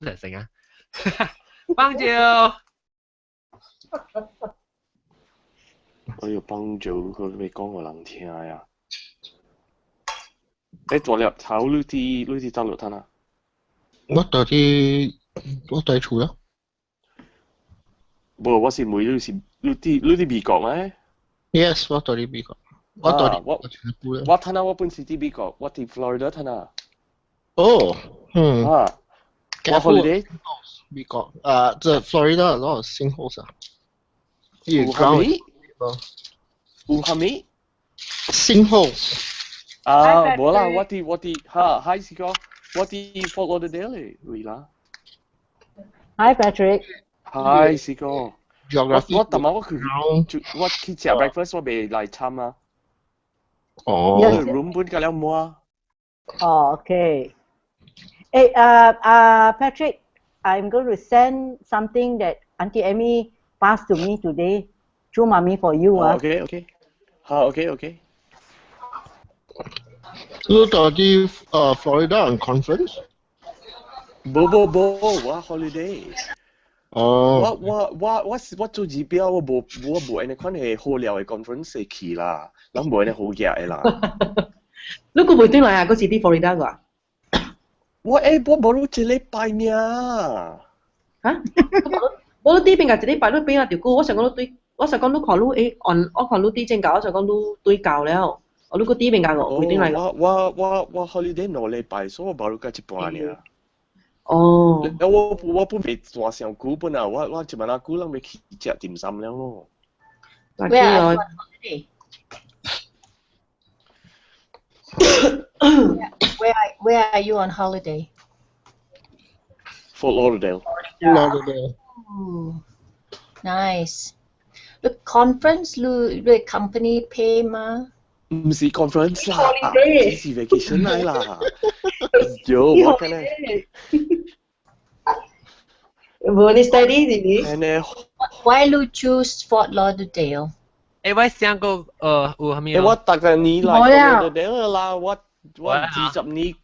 成成啊！邦照，我要幫助佢未講個人聽啊！你大粒頭，你佇倒落攤啊？我佇厝咯。無，我是問你是你佇美國咩？ Yes，我佇美國。我佇我我攤啊！我本是佇美國，我佇 Florida 攤啊。哦，嗯。啊，我 holiday 美國啊，這 Florida a lot of sinkholes 啊。有蝦米？有蝦米？Sinkholes。啊，無啦，我佇哈，hi 是個，我佇 Fort Lauderdale 位啦。 Hi Patrick。 Hi 是個。我逐晚我去食 breakfast，我未來參啊。哦。 room 本甲了滿。哦，OK。Hey, Patrick, I'm going to send something that Auntie Amy passed to me today through mommy for you. 啊。OK OK。好，OK OK。你佇 Florida on conference？無無無，我 holiday。哦。我做指標，我無按呢款係好料的 conference 去啦，攏無按呢好額的啦。你閣袂轉來啊？閣是佇 Florida 個？我無你一禮拜爾。嚇？無你佇邊個一禮拜，你變啊條久。我想講你對，我想講你看你按，我看你佇正舊，我想講你對舊了。我你閣佇邊個袂轉來？我 holiday 2禮拜，所以我無你到一半爾。哦。我本未大上久本啊，我一萬仔久攏欲去食點心了咯。 Where are you on holiday? Where are you on holiday? Fort Lauderdale. Lauderdale. Ooh, nice. The conference 你 company pay 嗎？唔是 conference 啦，只是 vacation 嚟啦。喲，我看咧。無你 study 是咪？Why you choose Fort Lauderdale？我想過有啥物？我逐個年來 Fort Lauderdale 啦，我20年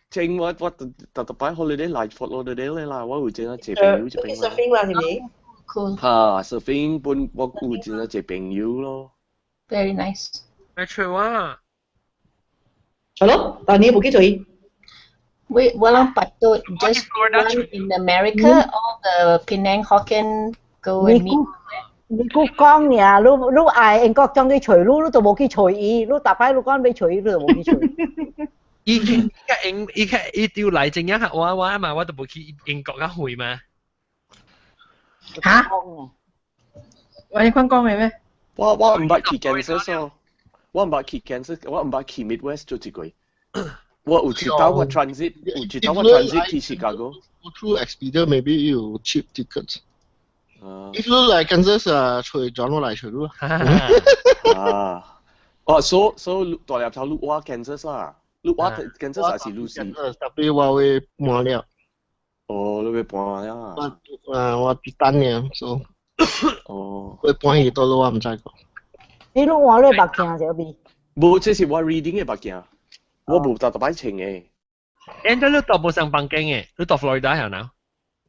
前我逐逐擺 holiday 來 Fort Lauderdale 啦，我有真正濟朋友這邊。 surfing 啦，是咪？ Cool。哈，surfing 本我有真正濟朋友咯。 Very nice。沒錯啊。係咯，但你無去做？ We walang patut just one in America, all the Penang Hokkien go and meet. 你閣講爾，你愛英國將去揣你，你都無去揣伊，你逐擺你講欲揣伊，你都無去揣。伊伊較英伊較伊丟來真正較我嘛，我都無去英國較遠嘛。嚇？我你款講的咩？我毋捌去 Kansas 哦，我毋捌去 Kansas，我毋捌去 Midwest 做一過。我有一擺我 transit，有一擺我 transit 去 Chicago。 Through Expedia maybe 有 cheap tickets。If 你來 Kansas 啊，揣轉我來揣你。啊，哦，所以大粒頭你挖 Kansas 啦，你挖 Kansas 還是你是？特別我會搬了。哦，你會搬了。我啊，我等爾，所以。哦。會搬去佗落我毋知個。你攏換你目鏡就邊？無，這是我 reading 的目鏡，我無逐逐擺穿的。誒，你佇無相房間的，你佇 Florida 係哪？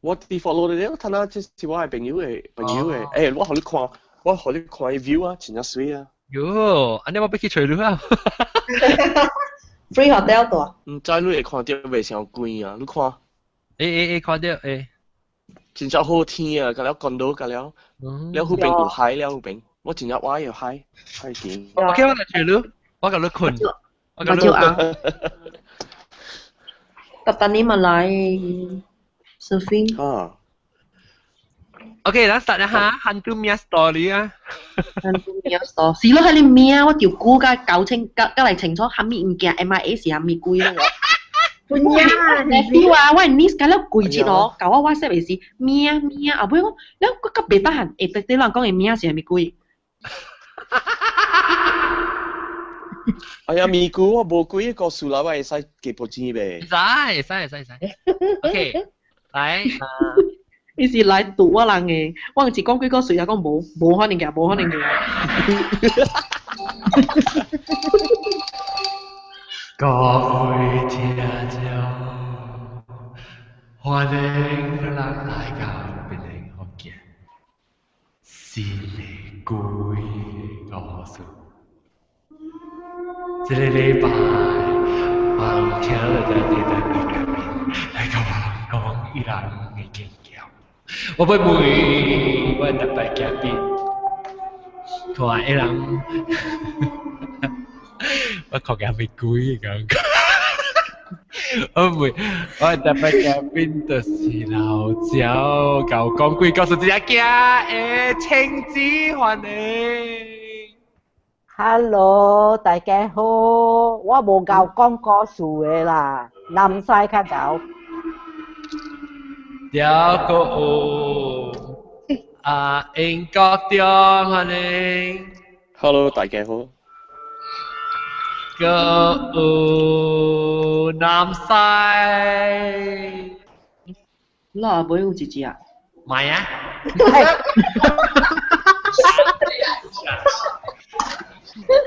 我佇 Fort Lauderdale，睇下這是我的朋友的，我予你看，我予你看伊 view 啊，真正媠啊。喲，按呢我欲去揣你啊。 Free hotel 佇。毋知你會看著袂傷貴啊？你看。看著。真正好天啊！甲了 condo 甲了，了彼邊有海了彼邊，我真正我愛海海景。 OK，我來揣你，我共你睏。我共你。特等你嘛來 surfing。啊。 OK，咱 start 一下hantu 名 story 啊。 hantu 名 story，是咯，係你名，我條估甲搞清，甲來清楚，啥物物件 MIA 是啥物鬼咯。呀，你話我 niece 甲了規日哦，共我 WhatsApp 的時名名，後尾我，了我較袂得閒，會得對人講的名是啥物鬼？哎呀，咪咕，我無幾個故事啦，我會使加撥錢袂？會使會使會使會使。OK，來。伊是來賭我人的，我毋是講幾個歲，伊講無無可能嘅，無可能嘅。各位聽眾，歡迎咱來到檳城福建，新的鬼故事。這個禮拜，我聽了這這這嘉賓來共我講伊人的經驗。我欲問阮特別嘉賓，看伊人，我看見咪鬼感覺。我問，我特別嘉賓就是老趙，𠢕講鬼故事這隻囝的青子歡迎。 Hello，大家好，我無𠢕講故事的啦，南西較𠢕。了閣有啊，英國中歡迎。 Hello，大家好。閣有南西。你阿妹有一隻啊？買啊！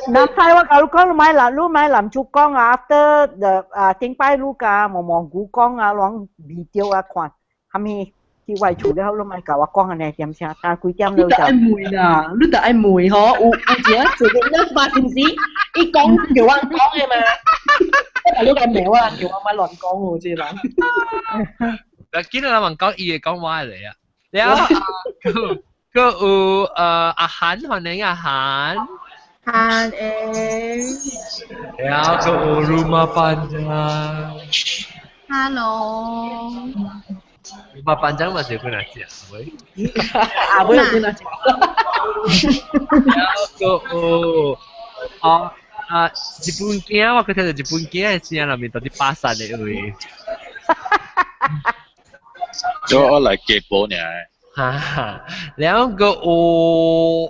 南西我共你講，你莫男，你莫男主講啊，after the 啊頂擺你共毛毛菇講啊，攏未著啊看，啥物去外厝了，你莫共我講按呢點聲，但幾點你就愛問啦，你就愛問吼，有有一個一個你發是毋是？伊講叫我講的嘛，你個罵我，叫我莫亂講喎，這個人。嗱，見到人講伊會講我嚟啊，了閣閣有阿韓歡迎阿韓。韓誒。了閣有 Rumah Panjang。 Hello。 Rumah Panjang 嘛是有幾若隻，喂。阿妹有幾若隻？了閣有哦啊，日本囝我閣聽著日本囝的聲內面到底巴山的話。我來加補爾。哈哈，了閣有哦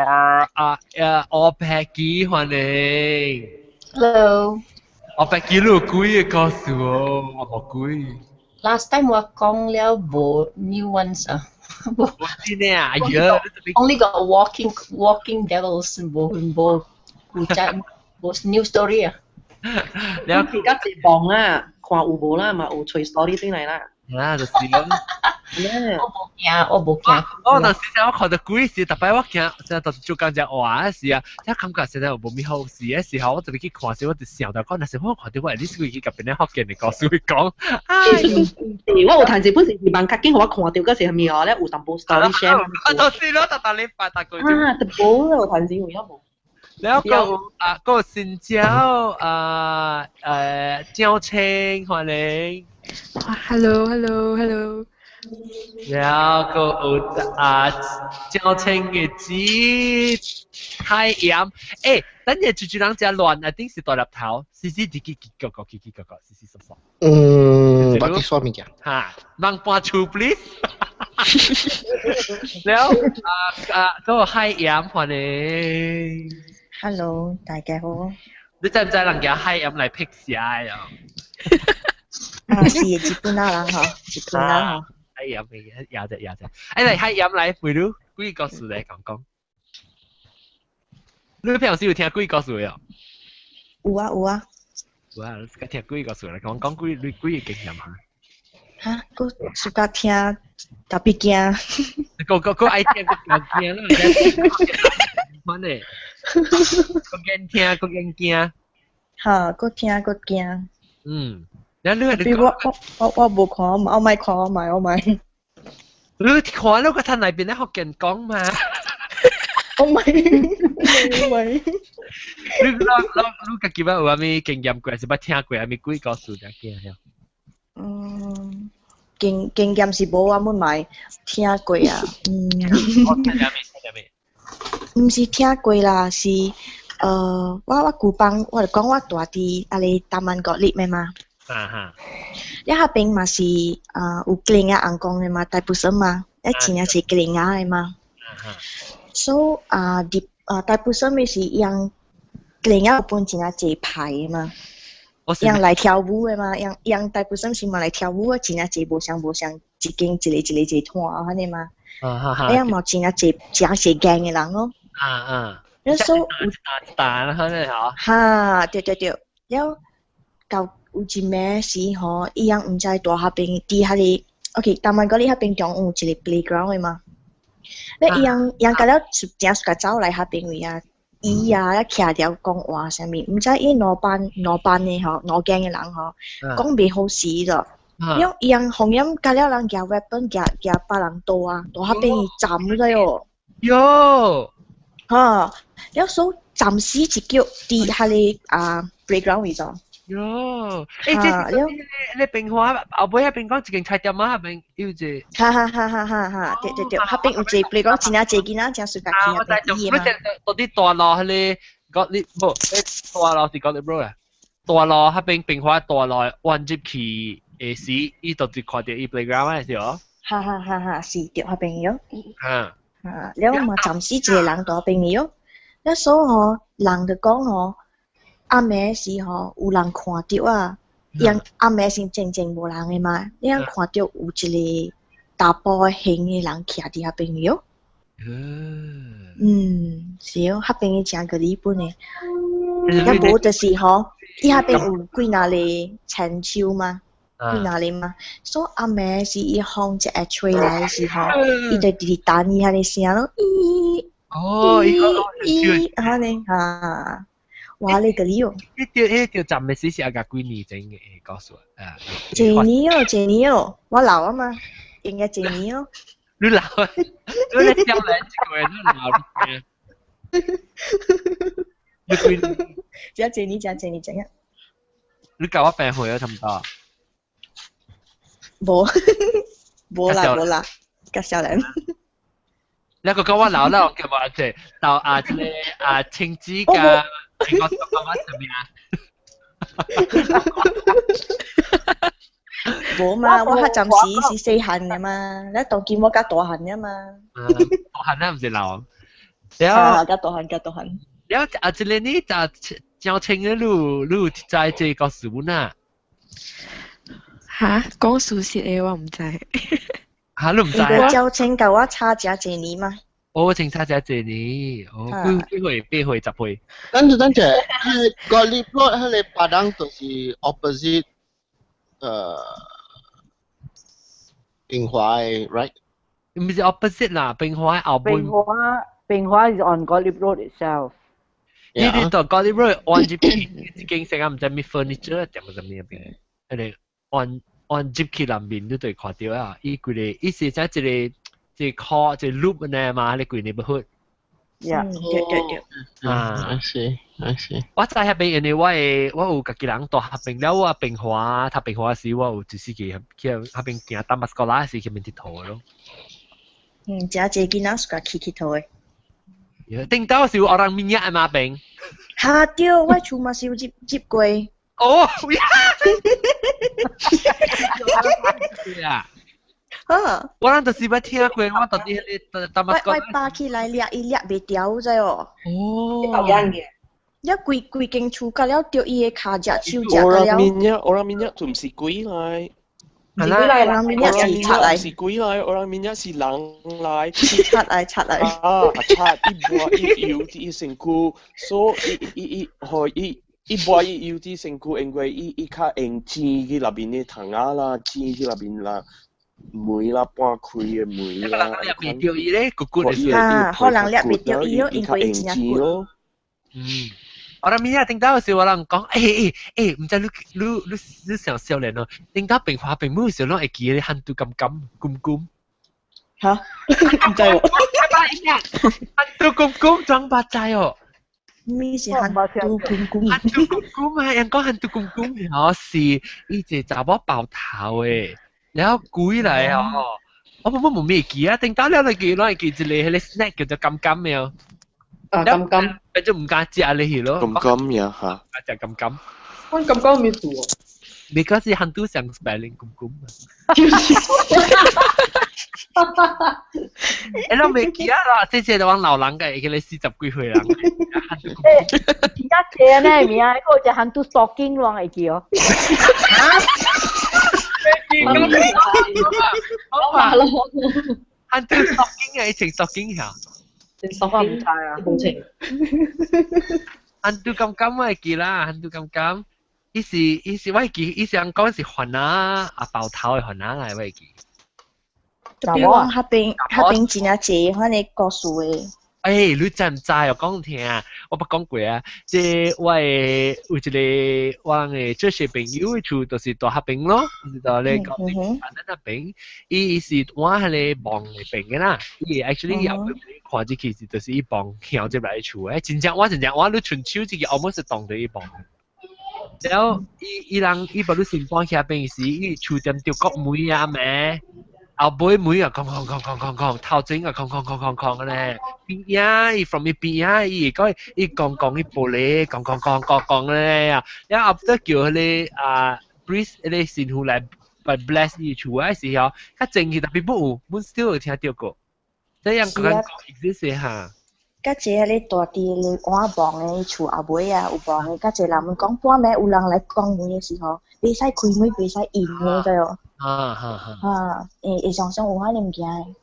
啊啊，烏白機歡迎。 Hello。烏白機你有幾个故事哦？我無幾。 Last time 我講了無 new ones 啊。無真的啊，哎呀 Only got walking devils 無無古仔無 new story 啊。了而家一望啦，看有無啦，嘛有揣 story 轉來啦。啊，就是咯。我無驚，我無驚。我當時我看著鬼時，逐擺我驚，真係就講只話的時啊，才感覺實在無物好事的時候，我就去看時，我就想著講，若是我看著我，你是會去共別人福建的故事講。我有趁一本是網較緊，予我看著嗰是啥物哦？咧有淡薄 story share。啊，就是咯，逐逐禮拜逐個月。啊，特無有趁錢有影無？了閣有啊，閣有新椒啊，趙青歡迎。 Hello，hello，hello。了閣有啊，趙青的姊太陽，欸，等下豬豬人食亂，一定是大粒頭，死死自己結個個，結結個個，死死索索。嗯，捌去說物件。哈，人搬厝 please。了啊啊，閣有海鹽歡迎。 Hello，大家好。你知毋知人家海鹽來辟邪的啊？啊，是日本仔人吼，日本仔吼。海鹽的，也隻也隻。哎，來海鹽來，回你鬼故事來講講。你平時有聽鬼故事的哦？有啊有啊。有啊，你自家聽鬼故事來講講鬼你鬼的經驗哈。哈，閣 suka 聽，特別驚。閣閣閣愛聽閣驚啦，款的。閣驚聽閣驚驚。哈，閣聽閣驚。嗯，你你比我我我我無看，我莫看，我莫我莫。你看你個睇內邊咧福建講嘛？我莫，我莫。你你你家己捌有啥物經驗過，還是捌聽過啥物鬼故事才驚？嗯，經經驗是無，我們嘛聽過啊。嗯。我聽啥物？聽啥物？毋是聽過啦，是我舊房，我就講我住佇啊个大曼國立的嘛。啊哈。了彼邊嘛是有吉蘭仔尪公的嘛，大埔省嘛，遐真正濟吉蘭仔的嘛。所以啊，佇啊大埔省的是用吉蘭仔有分真正濟派的嘛。用來跳舞的嘛，用用大埔省是嘛來跳舞的，真正濟無相無相，一間一个一個一個團按呢嘛。啊哈。遐嘛真正濟真濟gang的人咯。啊啊。了所以有打打啦，可能吼。哈，對對對，了到有一暝時吼，伊人毋知大彼邊佇彼个，OK，大曼嗰里彼邊中有一個 playground 的嘛。咧伊人伊人甲了誠喜歡走來彼邊位啊，伊啊，徛著講話啥物，毋知伊兩班兩班的吼，兩間的人吼，講袂好勢囉。因為伊人紅音甲了人舉 weapon 舉舉別人刀啊，到彼邊伊斬咗喲。喲！嚇！了所以暫時一腳佇彼个啊 playground 位咗。喲！欸，這你平華後尾彼邊講一間菜店啊，彼邊有一個。哈哈哈哈哈哈！對對對，彼邊有一個 playground，真正濟囡仔誠喜歡去彼邊伊嘛。到啲大路彼個，你無，大路是講你 bro 啊？大路彼邊平華大路彎入去的時，伊就直看著伊 playground 的是哦。哈哈哈哈，是對彼邊喲。哈。啊，了嘛暫時一個人佇彼邊喲，了所以吼，人就講吼，暗暝時吼有人看著啊，因暗暝時靜靜無人的嘛，你人看著有一個查埔型的人徛佇彼邊喲。嗯，是哦，彼邊的誠個日本的，啊無就是吼，伊彼邊有幾若個田樹嘛。幾若個嘛，所以暗暝時伊風一會吹來的時候，伊就直直等伊彼个聲咯，咦，哦，咦，按呢哈，哇，你個你哦，彼條站的時是阿幾年前的故事啊？一年哦，一年哦，我老啊嘛，應該一年哦。你老啊？你少年一個月你老你你幾？這一年，這一年怎樣？你甲我病歲啊，差不多。無，無啦無啦，較少年。你個講我老啦，叫我這到啊這個啊青子加蘋果講我什麼啊？無嘛，我較暫時是細漢的嘛，你當今我較大漢的嘛。大漢啊，毋是老。了，較大漢，較大漢。了啊，這個你就趙青的，你有知這個故事啊？嚇，講事實的我毋知。嚇，你毋知？趙青佮我差誠濟年嘛？哦，清差誠濟年，哦，幾歲？八歲、十歲？等陣等陣，個你 plot 彼个巴當就是 opposite 平華的，right？毋是 opposite 啦，平華後背。平華平華 is on Gottlieb Road itself。呢啲就 Gottlieb Road 按入去一間成啊，毋知咩 furniture 店啥物邊，彼个按按入去內面你就會看著啊，伊規個伊是只一個一個 call 一個 loop 呢嘛，你規個 neighborhood。 Yeah，對對對。啊，I see, I see。我知彼邊，因為我的我有家己人住彼邊了，我平華讀平華時，我有一時期去彼邊行淡薄仔啦時去邊佚佗咯。嗯，誠濟囡仔喜歡去佚佗的。頂到是有 orang minyak 嘛邊？哈對，我厝嘛是有入入過。哦，呀！啊！我咱就是捌聽過，我到底彼个淡薄仔。我拔起來掠伊掠袂牢，知無？哦。一規規間厝甲了著伊的跤食手食甲了。 Orang minyak 就毋是鬼來。 Orang minyak 是賊來。是鬼來，orang minyak 是人來。是賊來賊來。啊，賊伊抹伊油佇伊身軀，所以伊伊伊予伊。伊抹伊油佇身軀，因為伊伊較用錢去內面的蟲仔啦，錢去內面啦。門啦，半開的門啦。掠袂著伊咧，骨骨的。啊，可能掠袂著伊咯，因為伊真正骨。嗯，我諗咪啊，頂到時我人講，欸欸欸，毋知你你你你上少年咯，頂到平華平母時攏會記得漢都甘甘滾滾。嚇？毋知喎。漢都滾滾裝捌知哦。咩是漢都滾滾？漢都滾滾啊！人講漢都滾滾，哦是伊一個查某爆頭的。然後鬼來哦，我冇冇咩記啊，頂到了就記，攏會記一個彼個 snack 叫做甘甘的哦。啊，甘甘，就毋敢食咧去咯。甘甘呀嚇。啊，食甘甘。我甘甘咩做？你嗰時很多想 spelling 甘甘。欸，攏袂記啊啦，這些都往老人嘅，叫你四十幾歲人。欸，真正濟呢名，嗰個只很多 stalking 攏會記哦。好嘛咯，很多 stalking 啊，以前 stalking 下。我唔知啊，工程。很多咁咁會記啦，很多咁咁。伊伊是伊是我記，伊是人講是番仔啊爆頭的番仔來，我會記。特別講彼邊彼邊真正濟款的故事的。欸，你知毋知？我講聽，我捌講過啊。這我的有一個我的這些朋友的厝，就是蹛彼邊咯，就是蹛咧講咱那邊，伊是往彼个望的邊的啦。伊 actually 後尾看這其實就是伊望徛入來厝的，真正我真正我你伸手這個 almost 是動著伊望。然後伊伊人伊把你先搬去彼邊時，伊厝踮著國門啊咩？後尾門啊，哐哐哐哐哐哐，頭前啊，哐哐哐哐哐咧，邊仔伊 from 伊邊仔，伊會講伊講講伊玻璃，講講講講講咧啊，然後後叫彼个啊 priest 彼個神父來來 bless 伊厝的時候，較靜去 tapi 無有，阮 still 有聽著過，這樣講 exist 哈。較濟彼個大地咧換望的厝後尾啊，有望的，較濟人講半暝有人來關門的時候，袂使開門，袂使應的，對哦。啊哈哈！啊，會會常常有彼个物件的。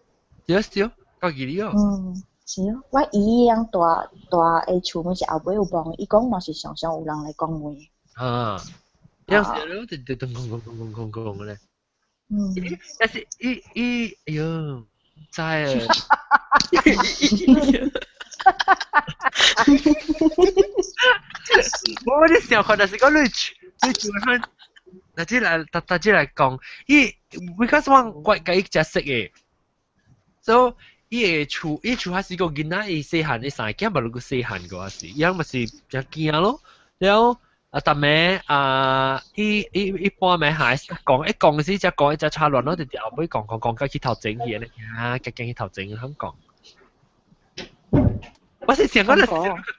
對對，夠記哩哦。嗯，是哦，我姨樣大大的厝門是後尾有望，伊講嘛是常常有人來關門。啊，樣是咯，就就咚咚咚咚咚咚咧。嗯。但是伊伊，哎喲，知啊。我咧想看，但是講你你做番，嗱這來，大大這來講，伊，because 我我佮伊才識的，所以伊的厝，伊厝還是個囡仔，伊細漢，伊三個囝，無論細漢個還是，伊嘛是誠驚咯。了後啊，逐暝啊，伊伊伊半暝還講，一講時才講，一只插亂咯，就後尾講講講到去頭前去咧，啊，驚驚去頭前肯講。我是想講，你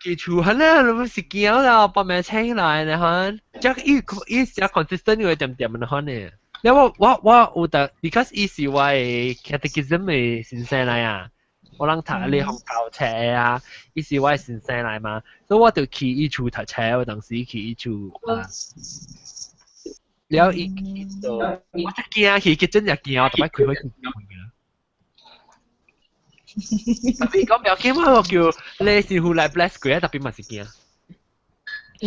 記厝很咧，你是驚啦，半暝醒來呢，哈，這伊伊是 consistent 嘅點點的哈呢。了我我我有得，because 伊是我的 catechism 的先生來啊，我人讀你學校冊啊，伊是我的先生來嘛，所以我就去伊厝讀冊，我當時去伊厝啊。了伊伊就我才驚去，佢真正驚，我逐擺開會去驚。特別講不要緊，我叫你師傅來 bless 佢啊，特別嘛是驚。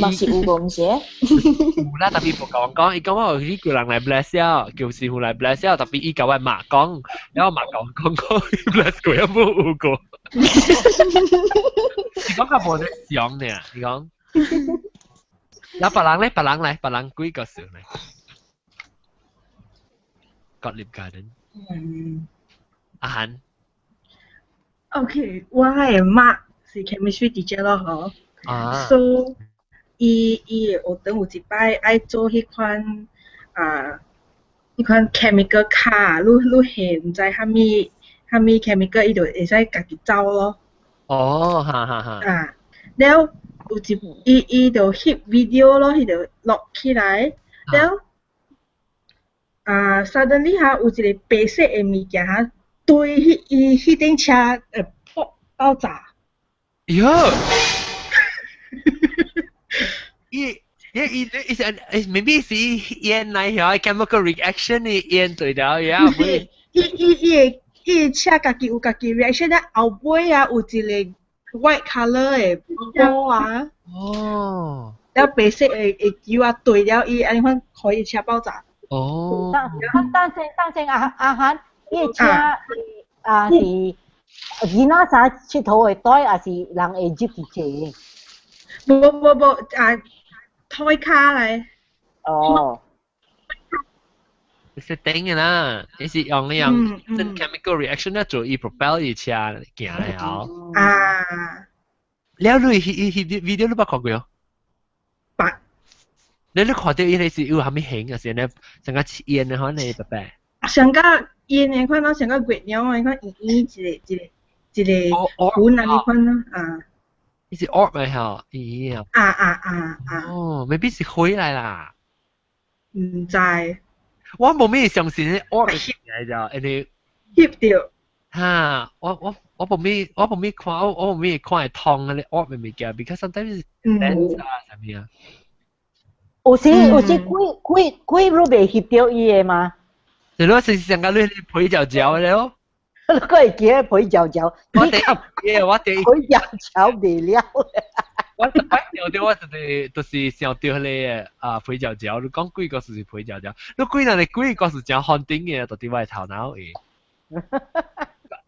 嘛是有個毋是？有啦，特別無共我講，伊講我有去叫人來 bless 了，叫師傅來 bless 了，特別伊共我媽講，然後媽講講講 bless 過，也無有過。伊講較無咧想呢，伊講。那別人咧，別人來，別人幾個事咧？Gottlieb Garden。嗯。阿韓。 OK，我的媽是 chemistry teacher 咯，嗬。啊。 So，伊伊學堂有一擺愛做彼款啊，彼款 chemical 卡，你你下毋知啥物啥物 chemical，伊就會使家己走咯。哦，哈哈哈。啊，了有一伊伊就翕 video 咯，伊就錄起來，了啊，suddenly 哈有一個白色的物件哈，對彼伊彼頂車會爆爆炸。喲！伊伊伊伊是 maybe 是煙來曉 chemical reaction 的煙對了呀，會。伊伊伊的伊的車家己有家己 reaction，了後尾啊有一個 white colour 的波啊。哦。了白色的的球啊對了伊，按呢款予伊車爆炸。哦。等等先，等先，阿阿韓，伊的車啊是囡仔啥𨑨迌會帶，還是人會入去坐？無無無啊，toy car 來。哦。是頂的啦，伊是用那樣真 chemical reaction 咧做伊 propel 伊車行的哦。啊。了你彼彼 video 你捌看過哦？捌。你你看著伊彼是有啥物形啊？是呢，像個煙的款的白白。像個煙的款咯，像個月亮的款，圓圓一個一個一個雲仔彼款咯，啊。伊是 orb 的吼，圓圓啊。啊啊啊啊！哦，maybe 是火來啦。毋知。我無咩相信 orb 來就，因為翕著。哈，我我我無咩，我無咩看，我我無咩看會通嗰啲 orb 的物件，because sometimes 是 lens 啊，啥物啊。有時有時鬼鬼鬼都袂翕著伊的嗎？是咯，是上個你皮嚼嚼的咯。你閣會記得皮嚼嚼？我第一，我第一皮嚼嚼袂了。我特擺想到我就是想到彼個啊皮條條，你講鬼故事是皮條條，你鬼人的鬼故事真肯定嘅，到佇我的頭腦會。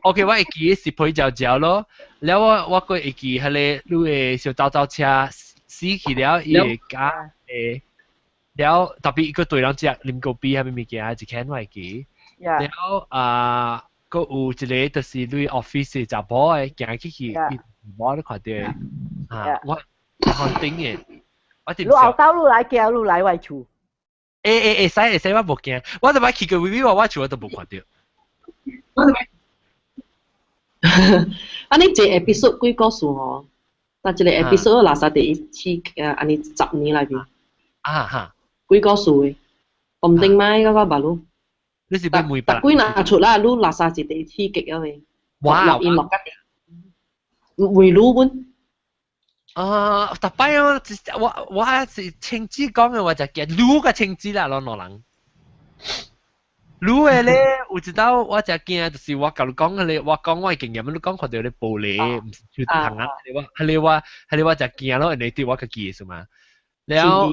OK，我會記是皮條條咯，了我閣會記彼個你的小走走車死去了，伊會加會了特別伊閣對人食啉咖啡啥物物件，一間我會記。了啊，閣有一個就是你 office 的查某的行去去，伊某你看著啊，我肯定的，我你後兜你來行，你來我厝。會使會使，我無驚，我就捌去過微微我厝我都無看著。按呢一個 episode 幾故事吼？但一個 episode 垃圾第一次按呢10年內面。啊哈。幾故事的？唔定買嗰個馬路。你是欲問別幾若出啦，你垃圾是第一次激啊未？哇！落音落吉為滷本。啊，逐擺我是清子講的，我就驚滷個清子啦，攏兩人。滷的咧，有一道我就驚，就是我共你講彼个，我講我的經驗，你講看著咧玻璃，毋是樹蟲啊，彼个我就驚咯，因為對我家己的是嘛。了，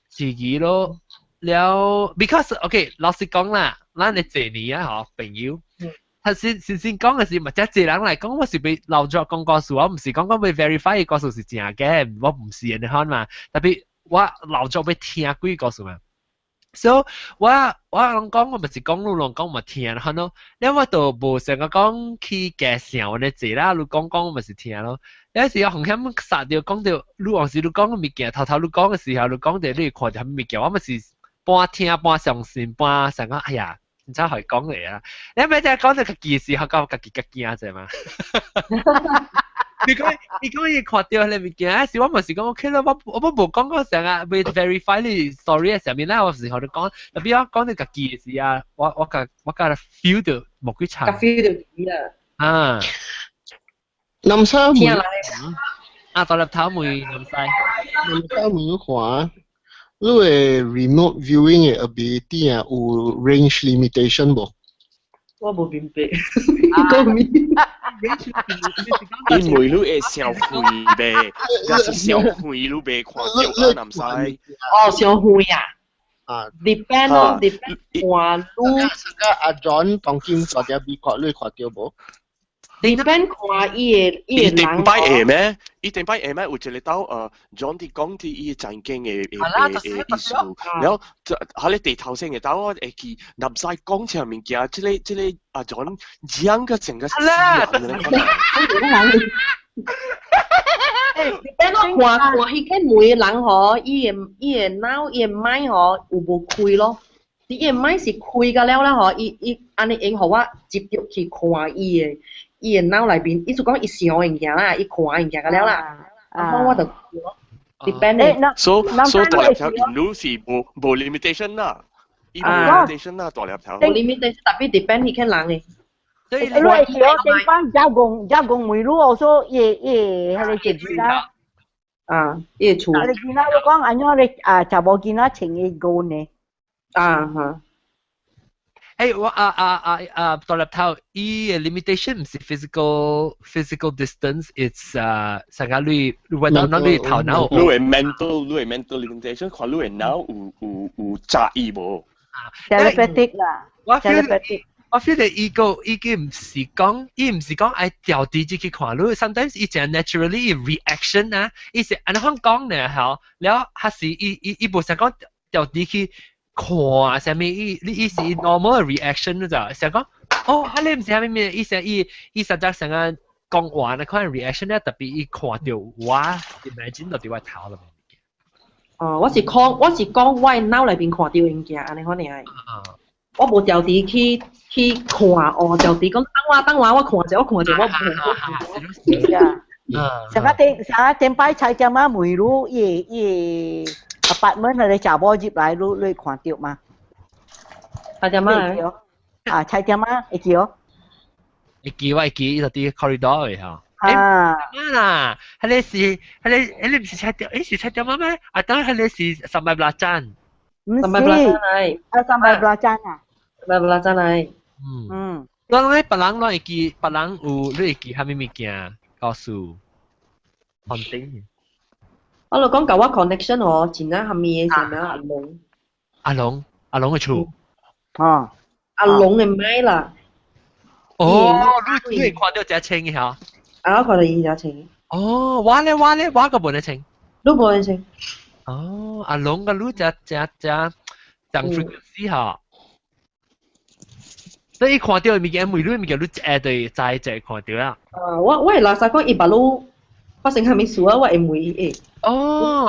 自己咯，了，because OK，老實講啦，咱的這年啊，嗬，朋友。他先先先講的是，嘛，這濟人來講，我是欲留作講故事，我毋是講講欲 verify 故事是真假，我毋是按呢款嘛。特別我留作欲聽鬼故事嘛。所以我攏講，我毋是講你攏講嘛聽款咯。了我就無想講去加想按呢濟啦，你講講我嘛是聽咯。有時我風險殺著講著，你往時你講物件，頭頭你講的時候，你講著你會看著啥物物件，我嘛是半聽半相信，半想講哎呀。唔知係講嚟啊！你咪就係講到家己時候，講家己較驚者嘛。你講伊看著彼個物件，是我嘛是講 OK 啦，我無講過啥啊，欲 verify 你 story 上面啦，我是予你講，特別我講到家己的時啊，我共 feel 到無幾差。 feel 到啊。啊。南沙聽來。啊，大粒頭問南西。南沙問看。你的 remote viewing 的 ability 啊，有 range limitation 無？我無明白。講咩？range 因為你會傷遠唄，若是傷遠你袂看著啊，南西。哦，傷遠啊。啊。 Depend 咯，depend 看你。阿 John 當今在佇美國，你看著無？ Depend 看伊的人。伊頂擺會咩？伊頂擺會咩？有一個兜John 佇講佇伊曾經的意思，然後就喺咧地頭先的兜，我會記南西講出物件，這個阿 John 講個整個死人咧。 Depend 看看彼個每個人吼，伊的腦伊的 mind 吼有無開咯？伊的 mind 是開甲了啦吼，伊按呢用予我執著去看伊的腦內面，意思講伊想的物件啦，伊看的物件甲了啦，啊，我就咯。Depend 所以大粒頭因是無 limitation 啦，伊無 limitation 啦，大粒頭。無 limitation，特別 depend 彼個人的。你會曉頂擺加工加工每路我說伊彼個姐姐啦。啊，伊厝。你見啦，你講按怎你啊，查某囡仔穿伊高呢？啊哈。誒，我啊啊啊啊，大粒頭，伊的 limitation 毋是 physical distance，it's 啊，成個你你揾到你頭腦。你的 mental，你的 mental limitation，看你的腦有在意無？Telepathic 啦。我 feel 我 feel 到伊個伊個毋是講，伊毋是講愛調啲入去看你，sometimes 伊真 naturally reaction 啊，伊是按呢款講呢，吼，了還是伊無想講調啲去看啥物，伊你伊是 normal reaction 就想講，哦，啊你毋是啥物物，伊想伊實在想講講話那款 reaction 咧，特別伊看著我 imagine 到佇我頭裏面。哦，我是講我腦內面看著物件，按呢款爾。我無調佇去看哦，調佇講等我等我，我看者我看者，我無。是啊。上個頂上個頂擺菜店仔問你，伊 apartment 彼個查某入來，你看著嗎？菜店仔。啊，菜店仔會記哦。會記我會記，伊就佇 corridor 的吼。啊。啊，彼個毋是菜店，是菜店仔咩？啊，當彼個是 sambal belacan。毋是。 Sambal belacan 來。啊，sambal belacan 啊。 Sambal belacan 來。嗯。我攏別人攏會記，別人有你會記啥物物件？告訴。肯定。我就講舊我 connection 哦，前啊下面嘅時候阿龍。阿龍，阿龍嘅厝。啊。阿龍嘅麥啦。哦，你會看到隻青嘅嚇？啊，我看到伊隻青。哦，我咧我咧我個無得青。你無得青。哦，阿龍個你隻隻隻同 frequency 嚇。所以看到物件，每你物件你一對在就看到啦。啊，我會垃圾講伊把路發生啥物事啊，我會問伊。哦。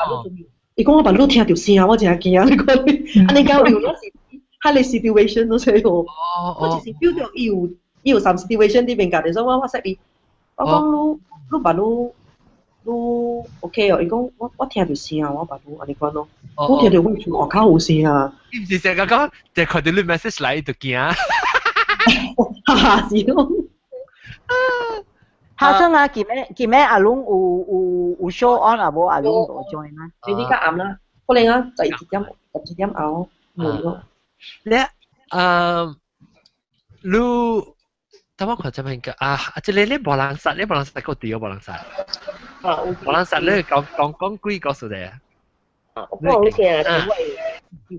伊講我把路聽到聲，我真驚。你講，按呢講有那是，彼个 situation 都是哦。我就是 feel 到伊有 some situation 佇邊家，所以我識伊。我講你你把路你 OK 哦，伊講我聽到聲，我把路按呢講咯。我聽到我厝外口有聲啊。伊毋是成日講，就看到你 message 來就驚。哈哈，是咯。哈生啊，今日今日阿龍有 show on 啊，無阿龍無 join 啊。你較暗啦，可能啊，11點12點後冇咯。你啊，你等我看這邊個啊，這個你無人殺，你無人殺個對，無人殺。啊，無人殺你講講講幾個數字啊？啊，我講你聽啊，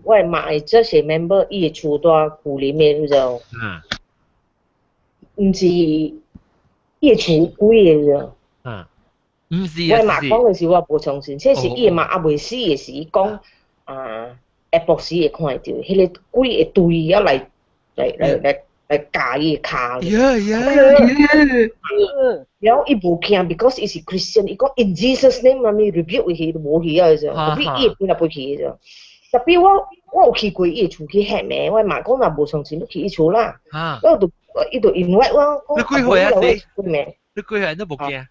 我媽的這些 member 伊的厝蹛舊林的，你知無？嗯。毋是伊的厝鬼的，你知無？嗯。毋是我媽講的時我無相信，這是伊的媽猶未死的時，伊講啊，下晡時會看會著，彼个鬼會對啊來咬伊的跤。呀呀了後伊無驚，because 伊是 Christian，伊講 in Jesus name，啥物 rebuke 伊去，無去啊，就，特別伊本來袂去就。特別我有去過伊的厝去翕的，我媽講若無相信，你去伊厝啦。我就伊就 invite 我，你幾歲啊？你你幾歲都無驚？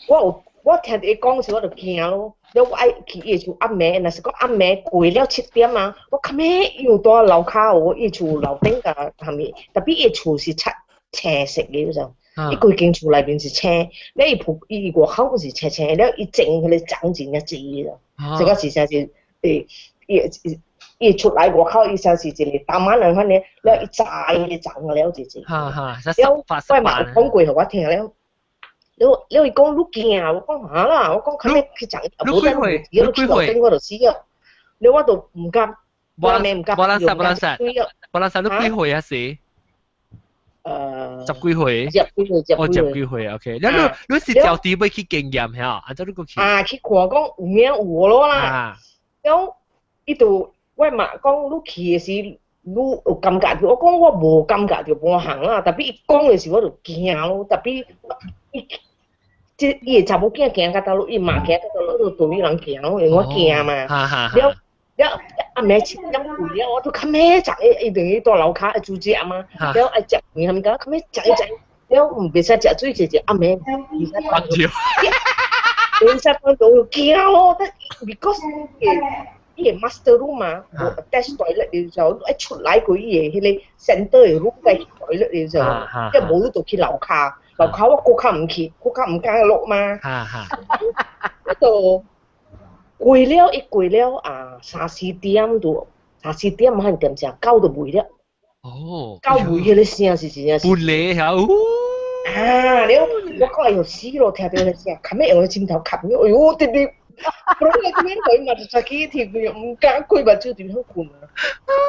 我有我聽著伊講時，我就驚咯。了我愛去伊厝暗暝，若是講暗暝過了7點啊，我較尾又蹛樓跤有伊厝樓頂甲下面，特別伊厝是漆青色的，就，伊規間厝內面是青，了伊鋪伊外口是青青，了伊種彼個長真正濟咯，這個是啥是欸，伊伊出來外口，伊像是一個大馬人款的，了伊摘彼個長了濟濟。哈哈，了我嘛有講過，予我聽了。了伊講你驚啊，我講哈啦，我講較尾去講，無等你去樓頂我就死了，了我就毋敢，我咪毋敢，無人殺，無人殺，無人殺，你幾歲啊？時？十幾歲？十幾歲，哦，十幾歲，OK。了你你是條弟欲去經驗嚇？啊，怎你閣去？啊，去看講有影有無咯啦。了，伊就我嘛講你去的時，你有感覺著？我講我無感覺著無項啦，特別伊講的時我就驚咯，特別伊。這伊的查某囝行較倒落，伊媽行較倒落，就對人行咯，因為我驚嘛。了了暗暝7點過了，我都較尾食，伊等於蹛樓跤愛煮食嘛。了愛食麵啥物較尾食一食，了毋袂使食水，一暗暝袂使放尿，袂使放尿驚咯。但 because 伊的 master room 嘛，無 attach toilet 的時候，愛出來過伊的彼个 center 的 room 再去 toilet 的時候，即無你就去樓跤。樓跤我閣較毋去，閣較毋敢落嘛。我就過了，伊過了啊，三四點就三四點可能點正，狗就吠了。哦。狗吠彼个聲是真正是。半夜嚇，啊！了我講哎喲死咯，聽著彼个聲，較尾用个枕頭冚，哎喲，直直。我講你點樣嘛就出去聽，毋敢開目睭就好睏啊！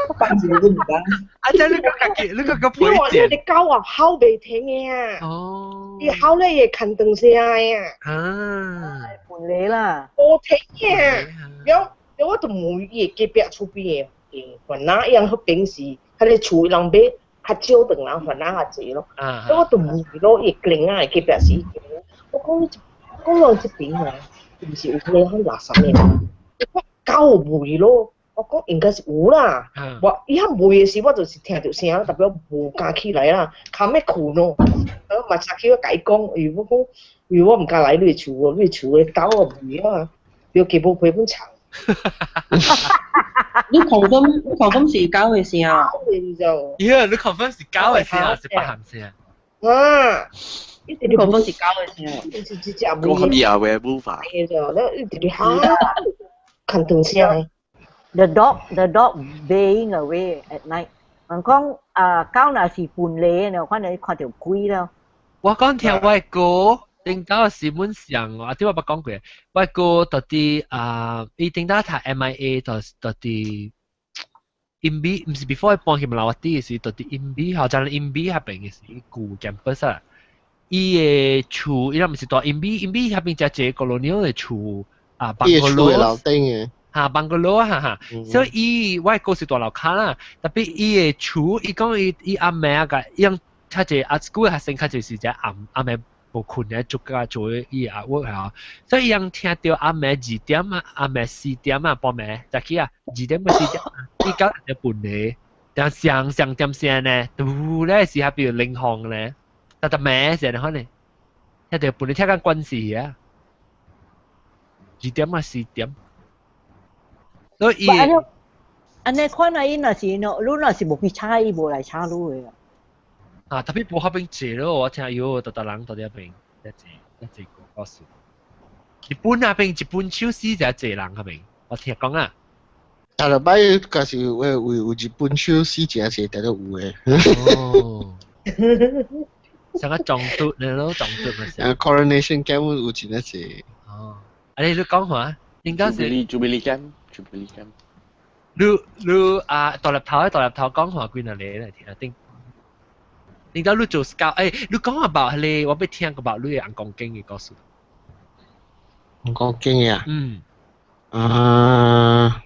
我放一個都毋敢。啊！這你閣家己，你閣閣陪你話你个狗啊，吼袂停的啊！哦。伊吼咧會牽長聲的啊！啊。半夜啦。無停的啊！了了，我就問伊隔壁厝邊的，番仔伊人彼邊是，彼个厝人買較少唐人番仔較濟咯。啊。了我就問伊咯，伊鄰仔的隔壁是，我講講人這邊啊。毋是有彼个垃圾的，我狗吠咯，我講應該是有啦。我伊遐吠的時，我就是聽著聲，特別我無敢起來啦，較欲睏咯。我嘛早起我共伊講，伊我講，因為我毋敢來你的厝哦，你的厝的狗啊吠啊，著雞母皮本臭。你 confirm 你 confirm 是狗的聲？狗的就。咦，你 confirm 是狗的聲還是別項聲？啊！你 confirm 是狗的聲？是一隻講啥物啊？話無法。了，一直吼，牽長聲。 The dog baying away at night。人講啊，狗若是半夜呢，可能看著鬼了。我講聽我的歌，頂到是本上，啊，啲我捌講過，我個到底啊，伊頂到讀 MIA 到底 MB，毋是 before 搬去馬來啲是到底 MB，好像 MB 那邊嘅是舊 campus 啊。伊嘅厝，伊若毋是住 MB，MB 那邊只一個 colonial 嘅厝啊，伊嘅厝嘅樓頂嘅。哈，bungalow 哈哈，所以伊我個是大樓跤啦，特別伊嘅厝，伊講伊伊阿妹個，伊樣較濟 art school 學生較濟是只暗暗暝無困嘅，做家做伊 artwork 嚇，所以伊樣聽到暗暝2點啊，暗暝4點啊，半暝早起啊，2點到4點，伊到就半暝，但上上點聲呢，拄咧時下比如領航咧，特特暝成可能，聽到半暝聽緊關事啊，2點啊4點。所以按呢款啊，伊若是喏，你若是無去請伊，無來請你的。啊，特別無那邊濟咯，我聽有特特人到遐邊，一濟一濟個故事。日本那邊日本手死就濟人那邊，我聽講啊。大禮拜假是有有有日本手死真濟，特都有的。哦。像個中毒你咯，中毒咪是。Coronation Camp 有真濟。哦。啊，你講話，應該是。 Jubilee Camp。Jubilee Camp。你你啊，大粒頭大粒頭講話幾若個來聽頂。你到你做 scout，欸，你講 about 迄個，我欲聽 about 你的尪公經嘅故事。尪公經嘅啊？嗯。啊。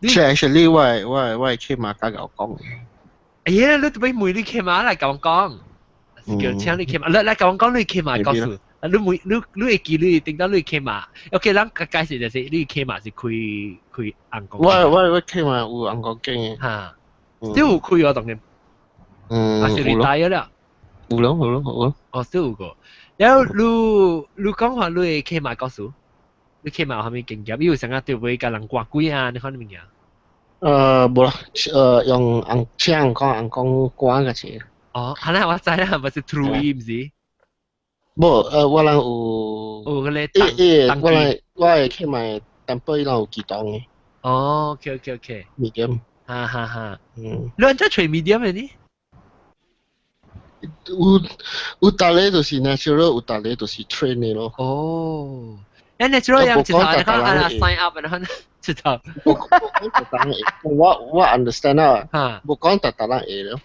其實 actually 我會起碼較𠢕講。哎呀，你特別問你起碼來共我講，是叫請你起碼，來來共我講你起碼故事。啊，你每你你會記你頂到你起碼，OK，咱解釋就是你起碼是開開尪公。我起碼有尪公經嘅。哈。你有開我當然。嗯，啊是你大咗啦。有咯有咯有咯。哦，都有個。然後你你講話你會起碼故事，你起碼有啥物經驗？你有啥個對會共人掛鬼啊？你看物件？無啦，用尪請尪公尪公趕個錢。哦，係啦，我知啦，唔是 through 伊，毋是？無，我人有。有嗰個欸我人我會去買淡薄伊人有乩童的。哦，OK OK OK。 medium。哈哈哈。嗯。你按怎揣 medium 的呢？有有逐個就是 natural，有逐個就是 train 的咯。哦。欸，natural 樣一頭，你看啊 sign up，然後一頭。無講逐逐人會，我 understand 啦。無講逐逐人會咯。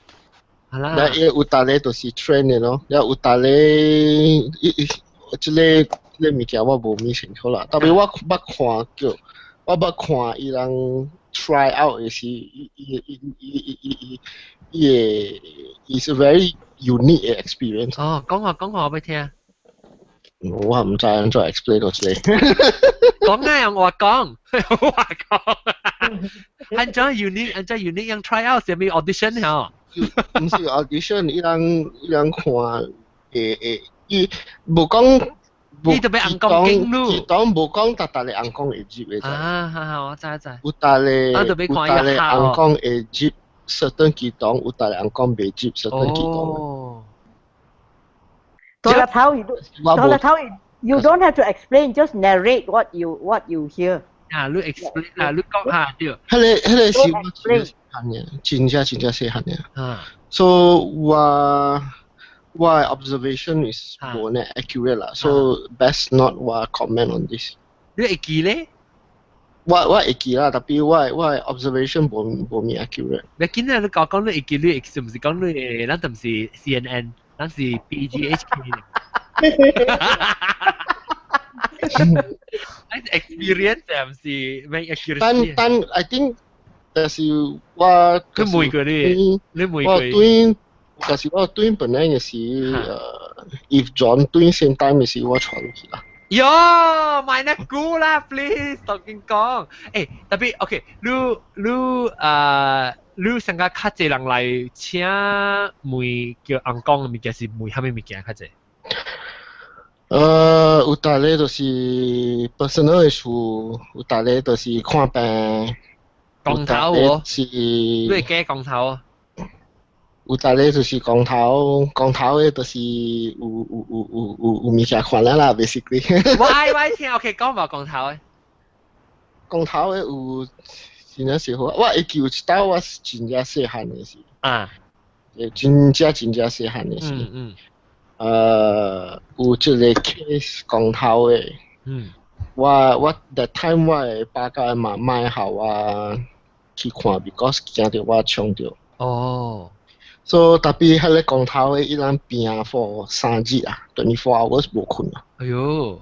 係啦。那伊有逐個就是 train 的咯，了有逐個伊伊這個這個物件我無咪清楚啦。特別我捌看叫，我捌看伊人 try out 的時，伊伊伊伊伊伊伊伊 is a very unique experience。哦，講下講下我欲聽。我毋知按怎 explain 到這個。講啊，用話講，用話講。按怎 unique，按怎 unique，用 try out 啥物 audition 嗬？毋是 audition，伊人伊人看會會伊無講。你特別尪公經咯。伊當無講逐逐個尪公會入的。啊，好好，我知知。有逐個有逐個尪公會入 certain 乩童，有逐個尪公袂入 certain 乩童。哦。大粒頭，大粒頭，you don't have to explain, just narrate what you hear. 啊，你 explain 啊，你講下對。彼個是我真細漢嘅，真正真正細漢嘅。啊。 So 我 observation is 無呢 accurate 啦，so best not 我 comment on this。你會記咧？我會記啦，特別我 observation 無咪 accurate。你見咧，你講講你會記，你是毋是講你？咱就毋是 CNN，咱是 BGHK。咱是 experience 毋是咩 accuracy。但但 I think，但是我佢問過你，你問過。我對，但是我對本來嘅是if John 對 same time 嘅時我傳去啦。喲，買那估啦，please，同佢講。欸，特別 OK，你你啊，你上個較濟人來請問叫尪公嘅物件是問啥物物件較濟？有逐個就是 personal 的事，有逐個就是看病。光頭喎，是。你會假光頭啊？有逐個就是光頭，光頭的就是有有有有有有物件看啦啦，basically。我愛我聽，OK，講無光頭的。光頭的有真正是好，我會記有一擺我是真正細漢的時。啊。真正真正細漢的時。有這個 case 講頭的。我 that time 我的爸甲媽買予我去看，because 驚著我衝著。So 特別彼個光頭的，伊人拚 for 3日啊，24 hours 無睏啊。哎喲。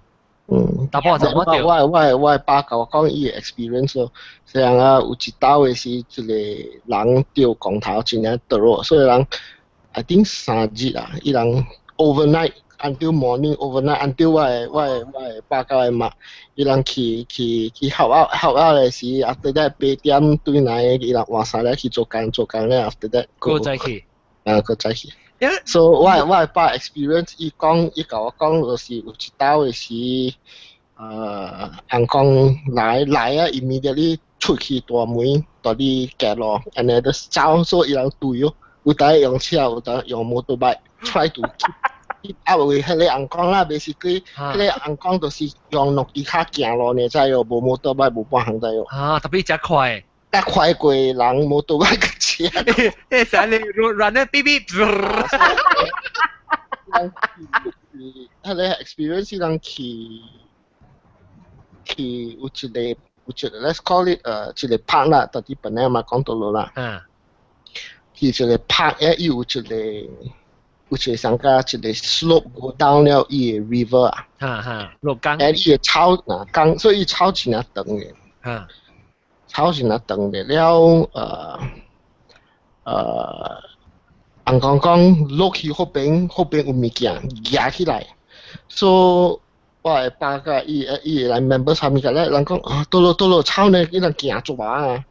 查埔怎麼我我我爸共我講伊的 experience 咯，像啊有一道的是一個人著光頭真正倒落，所以人 I think 3日啊，伊人 overnight until morning overnight until 我的爸佮我媽，伊人去 help out help out 的時，after that 8點對來，伊人換衫咧去做工做工咧，after that 閣再去。啊，閣再去。So 我的爸 experience，伊講伊共我講，就是有一道的時，翁公來來啊，immediately 出去大門，蹛佇街路，按呢就走，所以伊人追哦，有當用車，有當用 motorbike try to keep up with 彼個翁公啦，basically 彼個翁公就是用兩支跤行路呢，知哦，無 motorbike 無半項知哦。啊，特別誠快。較快過人 motorbike 車。迄時你 run 咧，嗶嗶。彼個 experience 人去有一個 let's call it 一個 park 啦，佇本來嘛講到落啦。去一個 park 咧，伊有一個上加一個 slope go down 了伊個 river 啊。哈哈，落江。伊個草若江，所以伊草真正長的。草真正長的了，翁公講落去彼邊，彼邊有物件夯起來，所以我的爸佮伊會來 member 啥物件咧，人講啊，倒落倒落草呢，伊人行做啊，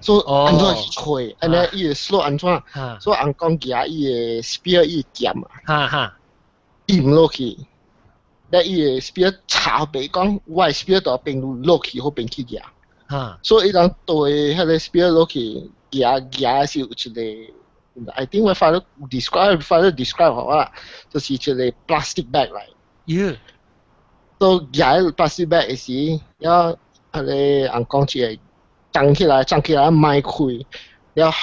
所以按怎去揣，按呢伊會 slope 按怎，所以翁公舉伊的 spear 伊的劍啊，伊毋落去，咧伊的 spear 插予講，我的 spear 佇邊落去彼邊去舉，所以伊人對彼個 spear 落去舉舉是有一個。I think 我 father describe 予我啦，就是一個 plastic bag 來。所以舉 plastic bag 的時，了彼個翁公就會張起來，張起來邁開，了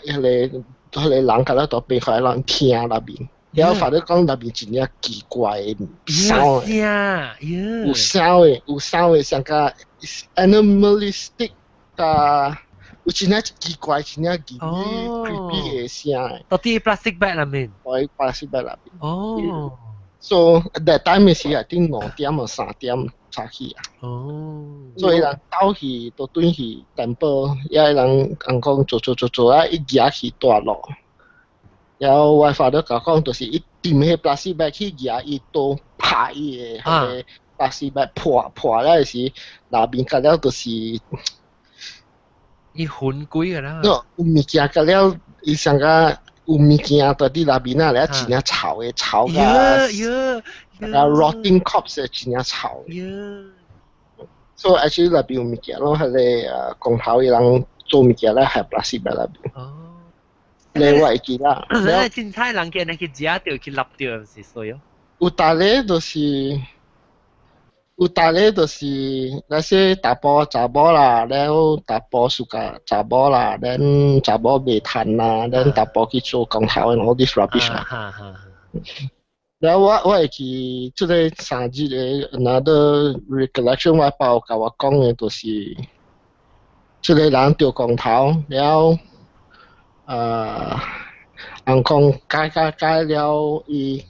予彼個人共咧佇邊開人聽內面，了 father 講內面真正奇怪的聲，有聲的，有聲的，像個 animalistic 佮有真正奇怪、真正奇 creepy 的聲。佇 plastic bag 內面。佇 plastic bag 內面。哦。 So that time 是 I think 2點或3點早起啊。所以人走去都轉去 temple，也人翁講做做做做啊，伊行去大路。然後我 father 共講，就是伊掂彼 plastic bag 去舉，伊刀拍伊的彼個 plastic bag 破破了時，內面佮了就是。伊魂鬼㗎啦。有物件佮了，伊上個有物件佇佇內面啊，咧真正臭的，臭甲，啊 rotting corpse 真正臭。所以 actually 內邊有物件咯，彼個光頭伊人做物件咧，係 plastic bag 內邊。你我會記啦。你凊彩人見去食著去立著是衰哦。有逐個就是那些查埔查某啦，了查埔 suka 查某啦，then 查某袂趁啦，then 查埔去做工頭的，all this rubbish 啦。了我會記這個3日的 another recollection，我爸有共我講的，就是這個人著光頭了，翁公改改改了，伊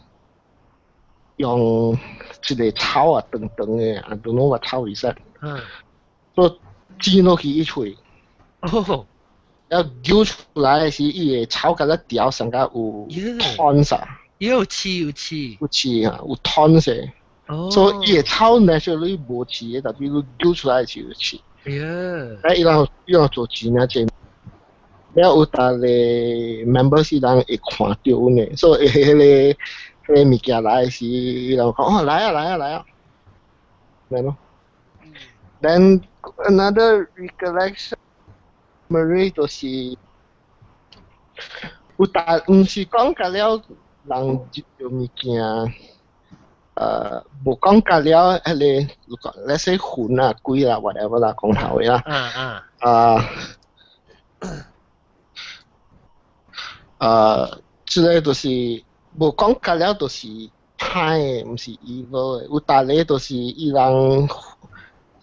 用一個草啊長長的，I don't know what 草 is that，所以剪落去伊喙，了揪出來的時，伊的草共咧條上較有 thorns 啊，有刺有刺，有刺啊，有 thorns 所以伊的草 naturally 無刺的，但是你揪出來是有刺。啊，伊人做真正濟，了有逐個 member 是人會看著阮的，所以彼個物件來時，伊人講哦來啊來啊來啊，來咯。Then another recollection memory 就是有逐毋是講甲了人入著物件，無講甲了彼個，let's say 魂啊鬼啦 whatever 啦，講頭的啦。啊，這個就是無講甲了就是歹的，毋是 evil 的，有逐個就是伊人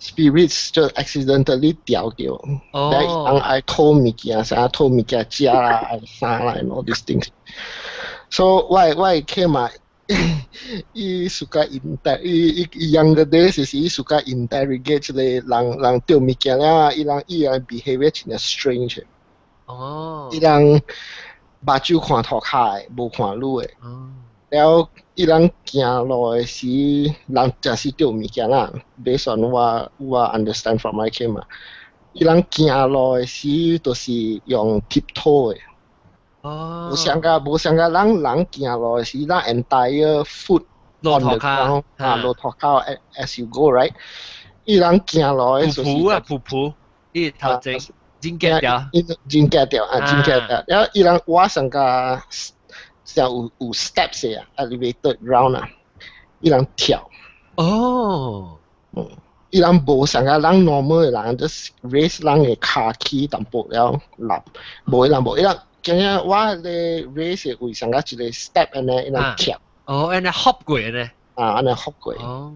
spirits 就 accidentally 掉掉，哦，人愛討物件，啥討物件食啦，愛啥啦，and all these things。So 我起碼伊 suka inter 伊伊 younger days 是伊 suka interrogate 這個人人掉物件了，伊人伊人 behavior 真正 strange。哦。伊人目睭看塗跤的，無看路的。了，伊人行路的時，人就是掉物件啦。Based on 我 understand from my 客嘛，伊人行路的時，就是用 tiptoe 的。無像個無像個人人行路的時，咱 entire foot 落塗跤啊，落塗跤 as you go right。伊人行路的就是噗啊噗噗，伊頭前真夾掉，真夾掉啊，真夾掉。了伊人挖上個像有有 steps 啊，elevated ground 啊，伊人跳。哦，伊人無像個人 normal 的人，just raise 人的跤起淡薄了立，無伊人無伊人。今日我咧 raise 位上個一個 step 按呢，伊人跳。哦，按呢 hop 過呢。啊，按呢 hop 過。哦。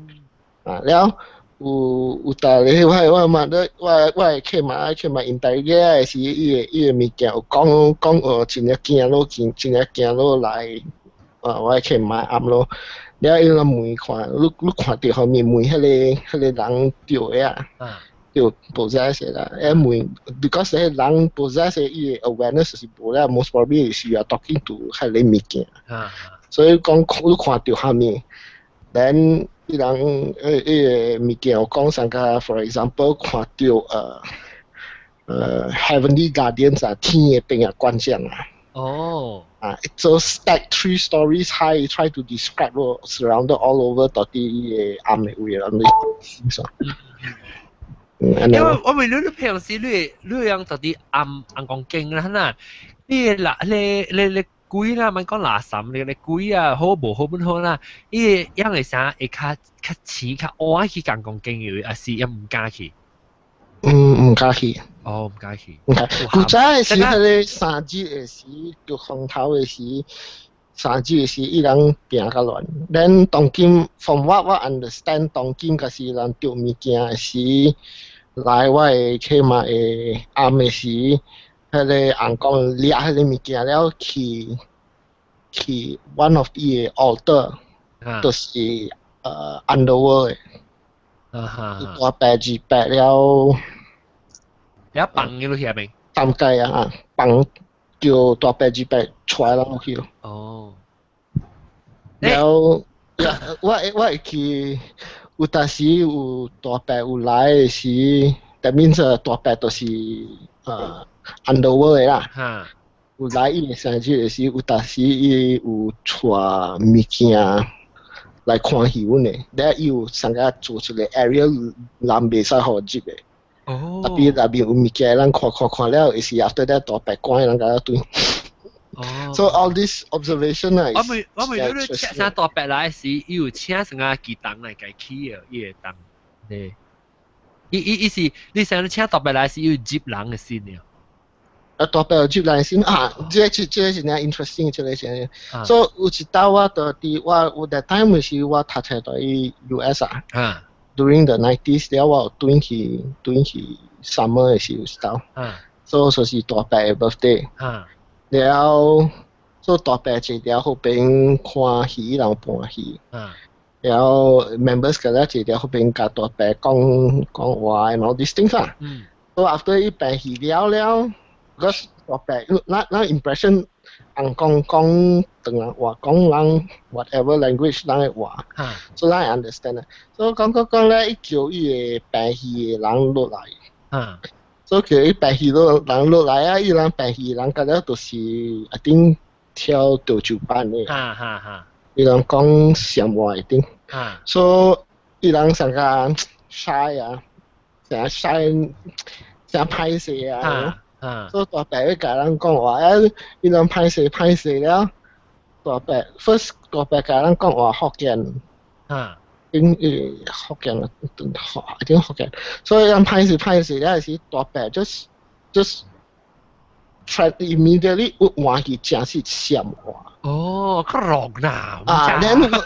啊，了有有逐個我我嘛，我我會去嘛去嘛，因大個是伊個伊個物件有講講哦，真正驚咯，真真正驚咯來，啊，我去買暗咯。了伊人問看，你你看著後面問彼個彼個人著的啊？就 possess 啦，誒問，because 彼人 possess 伊個 awareness 是無啦，most probably 是 you are talking to 彼個物件。所以講你看著啥物，then 伊人伊個物件有講啥個，for example 看著heavenly guardians 啊，天的兵啊，觀將啊。哦。啊，做 stack three stories high, try to describe 咯，surrounded all over 到底伊個暗的位啦，你啥？因為我問你，你平時你你樣到底暗暗講經啦，嗱，你嗱你你你鬼啦，咪講垃圾，你你鬼啊，好無好本好啦，伊樣會啥會較較似較晚去講講經嘅，還是也毋敢去？嗯，毋敢去。哦，毋敢去。毋敢。古早的時，彼個三日的時，著風頭的時，三日的時，伊人拚較亂。咱當今，from what 我 understand，當今若是人著物件的時，來我的起碼會暗的時，彼個翁公掠彼個物件了去去 one of 伊的 altar，就是underworld 的。大伯二伯了，了放嘅落去邊？擔雞啊，放叫大伯二伯出來落去咯。哦。了，我我會記有當時有大伯有來的時，that means 大伯就是underworld 的啦。有來伊的生日的時，有當時伊有帶物件來看戲阮的，了伊有上個做一個 area 人袂使予入的。哦。 tapi 內面有物件，咱看看看了，會是 after that 大伯趕人共轉。哦。 So all this observation 啊，我未我未你請啥大伯來時，伊有請啥個乩童來共起的，伊會當。對。伊伊伊是，你想你請大伯來時，伊有入人的身了。啊，大伯有入人身啊，這個這這個是真 interesting，這個是。所以有一道我就佇我有 that time 是我讀冊佇 US 啊。During the 90s 了，我有轉去轉去 summer 的時有一道。所以就是大伯的 birthday。了，所以大伯坐佇彼邊看戲，人伴戲。了 members 個咧坐佇彼邊共大伯講講話，and all these things 啦。So after 伊辦戲了了，because 大伯，咱咱 impression 翁公講唐人話，講人 whatever language 人的話，所以咱 understand 啦。所以講講講咧，伊叫伊個辦戲的人落來。所以叫伊辦戲落人落來啊，伊人辦戲人甲了就是 I think 跳潮州班的。哈哈哈。伊人講暹話 I think。所以伊人上個 shy 啊，成日 shy，成日歹勢啊。所以大伯會共人講話，啊，伊人歹勢歹勢了，大伯 first 大伯共人講話福建。應福建啊，I think 福建，所以人歹勢歹勢了時，大伯 just try immediately 換去誠是暹話。哦。哦，較落難。啊，then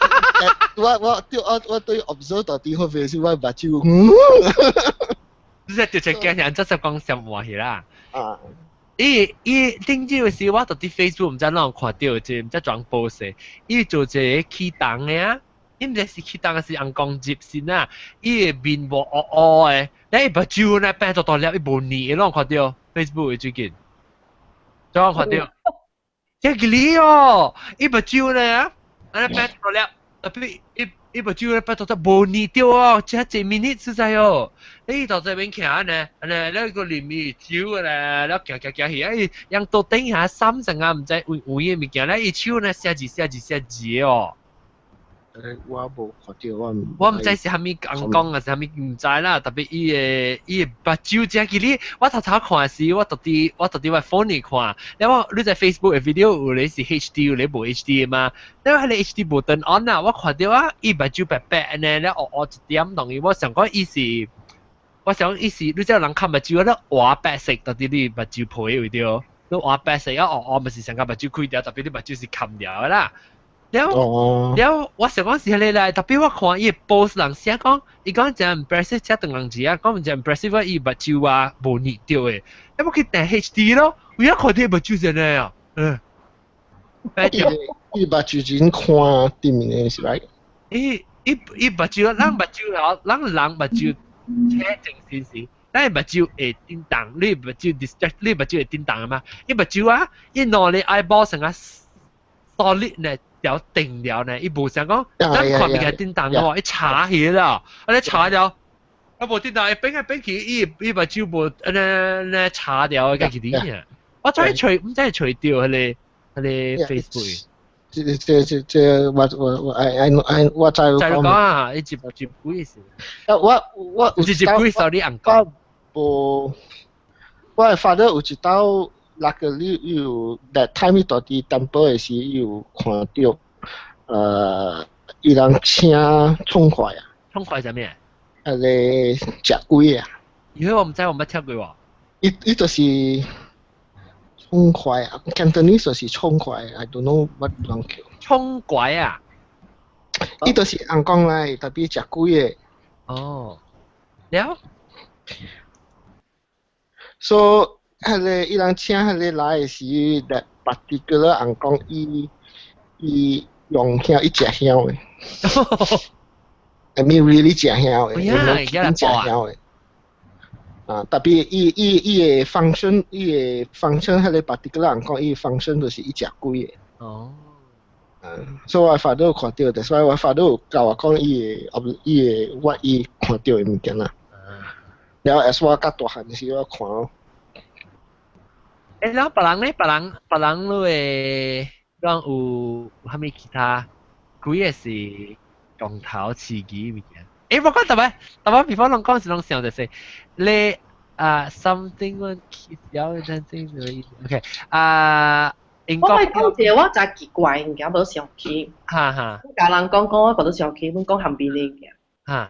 我對 observe 到底好邊是我目睭。你係對隻鏡人真係講什話去啦。啊。伊伊頂朝時我就佇 Facebook 毋知啷看到，這毋知裝 post，伊做一個起動的啊，伊毋知是起動還是尪公入先啊，伊的面無烏烏的，你目睭呢變大大粒，伊無膩，啷看到 Facebook 的最近，怎看到？這個理哦，伊目睭呢，按呢變大粒，特別伊。伊目睭咧變大大無膩著哦，這一 minute 實在哦。你到這邊徛呢，呢，你個裡面手咧，你行行行去，哎，用桌頂下三層啊，毋知有有影物件咧，伊手呢寫字寫字寫字哦。我無看著，我我毋知是啥物尪公啊，是啥物毋知啦。特別伊的目睭真其實，我頭頭看時，我特佇我 phone 裡看，了我你在 Facebook 的 video 有咧是 HD，有咧無 HD 的嘛？了彼個 HD 無 turn on 啊，我看著啊，伊目睭白白呢，了烏烏一點，當伊我想講伊是，我想伊是，你知人看目睭咧畫白色，特佇你目睭皮位著，你畫白色啊烏烏，咪是上個目睭開掉，特別你目睭是冚掉的啦。了了，我想講是彼個來，特別我看伊 post 人寫講，伊講真 impressive，遮長人字啊，講真 impressive，伊目睭啊無膩著的，你我去訂 HD 咯，有影看著目睭是按呢啊，嗯。伊目睭真看對面的是 right？伊伊伊目睭，咱目睭吼，咱人目睭青靜時時，咱目睭會叮當，你目睭 distract，你目睭會叮當啊嘛？伊目睭啊，伊兩個 eyeball 成個 solid 呢。條定了呢，伊無想講，咱看物件叮當喎，伊查起了，啊你查了，啊無叮當，伊變來變去，伊伊目睭無按呢按呢查掉，家己點啊？我再揣，毋知揣著彼個 Facebook。這這這這我我我 I I 我知。就講啊，伊接接鬼是。啊，我我有接鬼手你尪公。無，我的 father 有一道。那個你有 that time 伊佇 temple 的時，伊有看著，伊人請創快啊。創快啥物？啊個食鬼啊。因為我毋知我捌聽過喎。伊伊就是創快啊，Cantonese 就是創快，I don't know what 人叫。創怪啊！伊就是尪公來，特別食鬼的。哦。了。 So 彼個伊人請彼個來的時，that particular 尪公伊伊用香，伊食香的。I mean really 食香的，真食香的。啊，特別伊伊伊的 function，伊的 function，彼個 particular 尪公伊 function 就是伊食鬼的。哦。啊，所以我 father 有看著，所以我 father 有教我講伊的伊的我伊看著的物件啦。了後 as 我較大漢時，我看咯。欸，然後別人咧，別人別人你會講有啥物其他幾個是共頭刺激物件？欸，我講特別特別，比方攏講是攏想就是你啊，something one kiss 有 something OK 啊，英國。我講一個我真奇怪物件，無想起。哈哈。共人講講，我覺得想起，阮講韓邊的物件。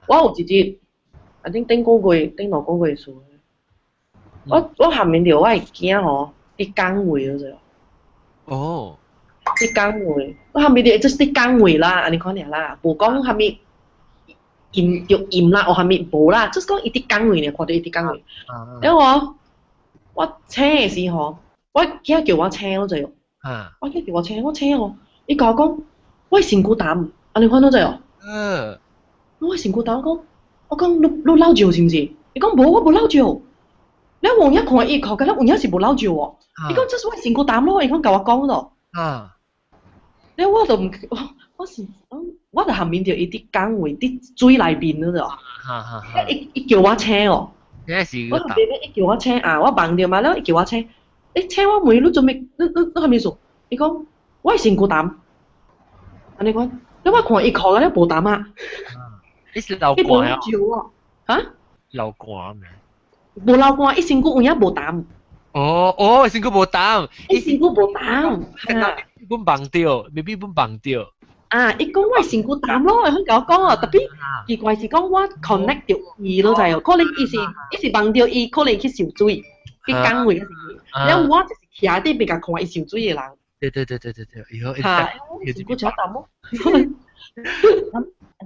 我有一日，啊，頂頂個月，頂兩個月事。我我下面著我的囝吼。佇講話嗰陣。哦。佇講話，我下面就就是佇講話啦，按呢款爾啦，無講啥物音著音啦，或啥物無啦，就是講伊佇講話爾，看著伊佇講話。了我我醒的時吼，我囝叫我醒嗰陣。我囝叫我醒，我醒哦，伊共我講，我身軀澹，按呢款嗰陣哦。我身軀澹，我講，我講你你漏尿是毋是？伊講無，我無漏尿。了有影看伊看，敢若有影是無漏尿哦。伊講這是我身軀澹咯，伊講共我講咯。了我就毋，我我是我就下面著伊佇講話，佇水內面嗰度。伊伊叫我醒哦。我下面伊叫我醒啊，我夢著嘛，了伊叫我醒。伊醒我問伊你做咩？你你你啥物事？伊講我身軀澹。按呢講，了我看伊哭了無澹啊。你是流汗啊？哈？流汗咩？無流汗，伊身軀有影無澹。哦哦，身軀無澹，伊身軀無澹。本夢著，maybe 本夢著。啊，伊講我身軀澹咯，伊共我講哦，特別奇怪是講我 connect 著伊咯，就係可能伊是伊是夢著伊可能去受水，去講話嗰時，了我就是徛佇邊共看伊受水的人。對對對對對對，以後嚇，我請淡冇。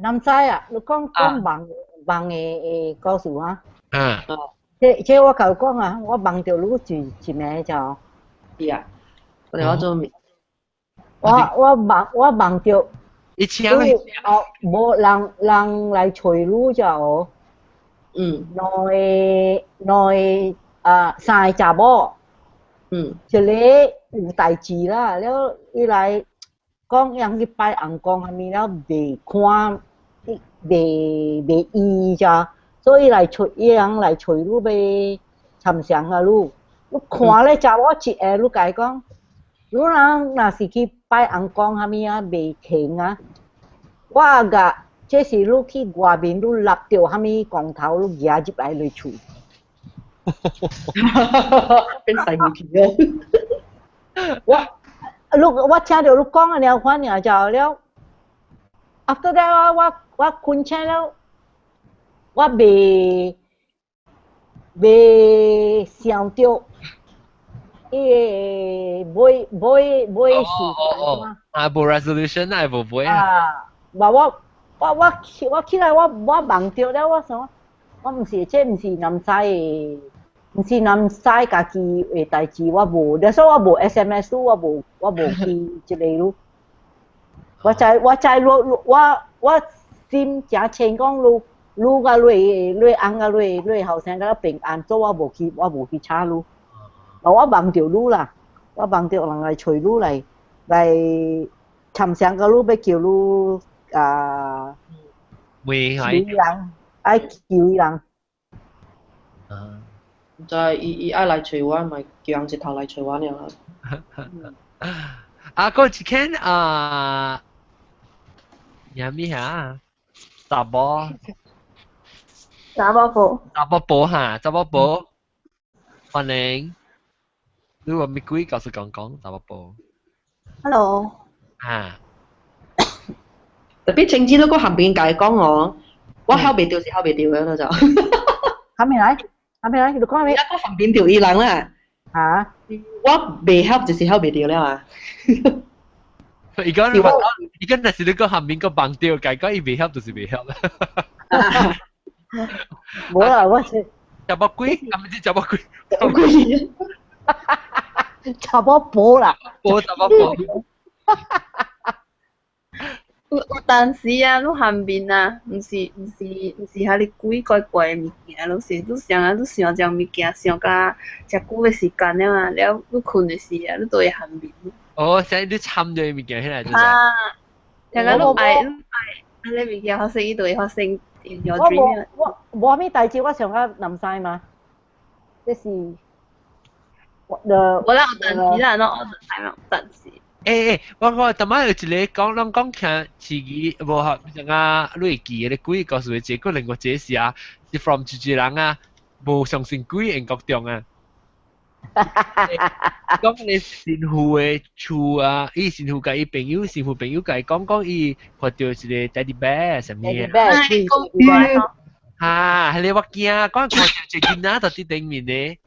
男仔啊，你講講夢夢的的故事啊？啊。這這我共講啊，我夢著你住一暝就。是啊，我哋我做面。我我夢我夢著。一請咧。哦，無人人來揣你就。嗯。兩個兩個啊，三個查某。一個有代誌啦，了伊來講人去拜尪公啥物了，袂看，袂袂醫咋，所以來揣伊人來揣你欲參詳啊你，你看咧查某一個，你共伊講，你人若是去拜尪公啥物啊，袂停啊，我共這是你去外面你立著啥物光頭，你舉入來你厝。變細無去哦！我，你我聽著你講啊了款爾就了，after that 我我我睏醒了，我袂袂想著，伊個尾尾尾事。哦哦啊，無 resolution 啊，無尾啊。無我我我起我起來我我夢著了，我想我毋是這毋是男仔的，毋是男仔家己的代誌，我無，所以我無 SMS，我無我無去這個咯。我知我知你我我心誠清講你你甲你你翁甲你你後生甲平安，所以我無去我無去吵你。我夢著你啦，我夢著人來揣你來來參詳甲你欲叫你啊，會求伊人愛求伊人。啊！就係伊伊愛來揣我，咪叫人一頭來揣我爾。啊，嗰一間啊，有咩啊？查某。查某婆。查某婆哈，查某婆，歡迎。你話咪鬼告訴講講查某婆。 Hello。啊。特別清子都個旁邊共伊講哦，我曉袂著是曉袂著嘅咯就。後面來，後面來，你講咩？一個旁邊著伊人啦。啊！我袂曉就是曉袂著了啊。伊講伊講，若是你講下面個夢著，共講伊袂曉就是袂曉啦。無啦，我是。查某鬼，啊毋是查某鬼。查某鬼。查某婆啦。婆查某婆。有有當時啊，你旁邊啊，毋是毋是毋是遐爾鬼怪怪的物件，攏是你想啊，你想這物件想甲誠久的時間了啊，了你睏的時啊，你都會旁邊。哦，所以你參著物件起來就是。啊，聽講你愛你愛，按呢物件發生，伊就會發生 in your 我 dream。無我無啥物代誌，我上較南西嘛，這是我的。無啦，有當時啦，喏，有當時有當時。欸欸，我我逐擺有一個講，攏講聽自己無合，像啊，你會記得鬼故事的這個另外這是啊，是 from 一個人啊，無相信鬼英國中啊。講你神父的厝啊，伊神父共伊朋友，神父朋友共伊講講，伊看著一個 teddy bear 啥物啊？哈，彼個我驚，講看著一個囡仔佇頂面的，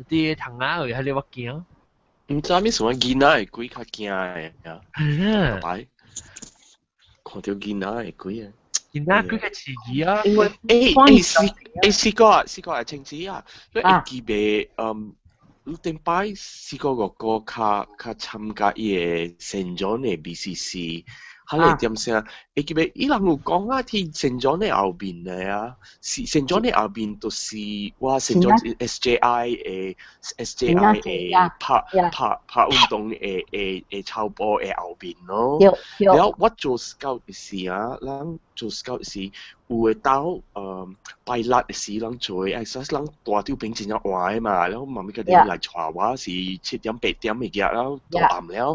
佇窗仔位，彼個我驚。毋知物什麼囡仔的鬼較驚的啊？係擺看著囡仔的鬼啊！囡仔鬼較刺激啊！因為欸欸試欸試過啊，試過啊，清子啊，你會記袂？嗯，你頂擺試過個個較較參加伊個聖john的 BCC，彼個點聲？會記袂？伊人有講啊，佇聖john的後面的啊，是聖john的後面就是我聖john SJI 的 SJI 的拍拍拍運動的的的草埔的後面咯。了我做 scout 的時啊，咱做 scout 時有會到呃拜六的時，咱做的，哎，所以咱大長邊真正晏的嘛，了媽咪家己來帶我是7點8點的額，了到暗了。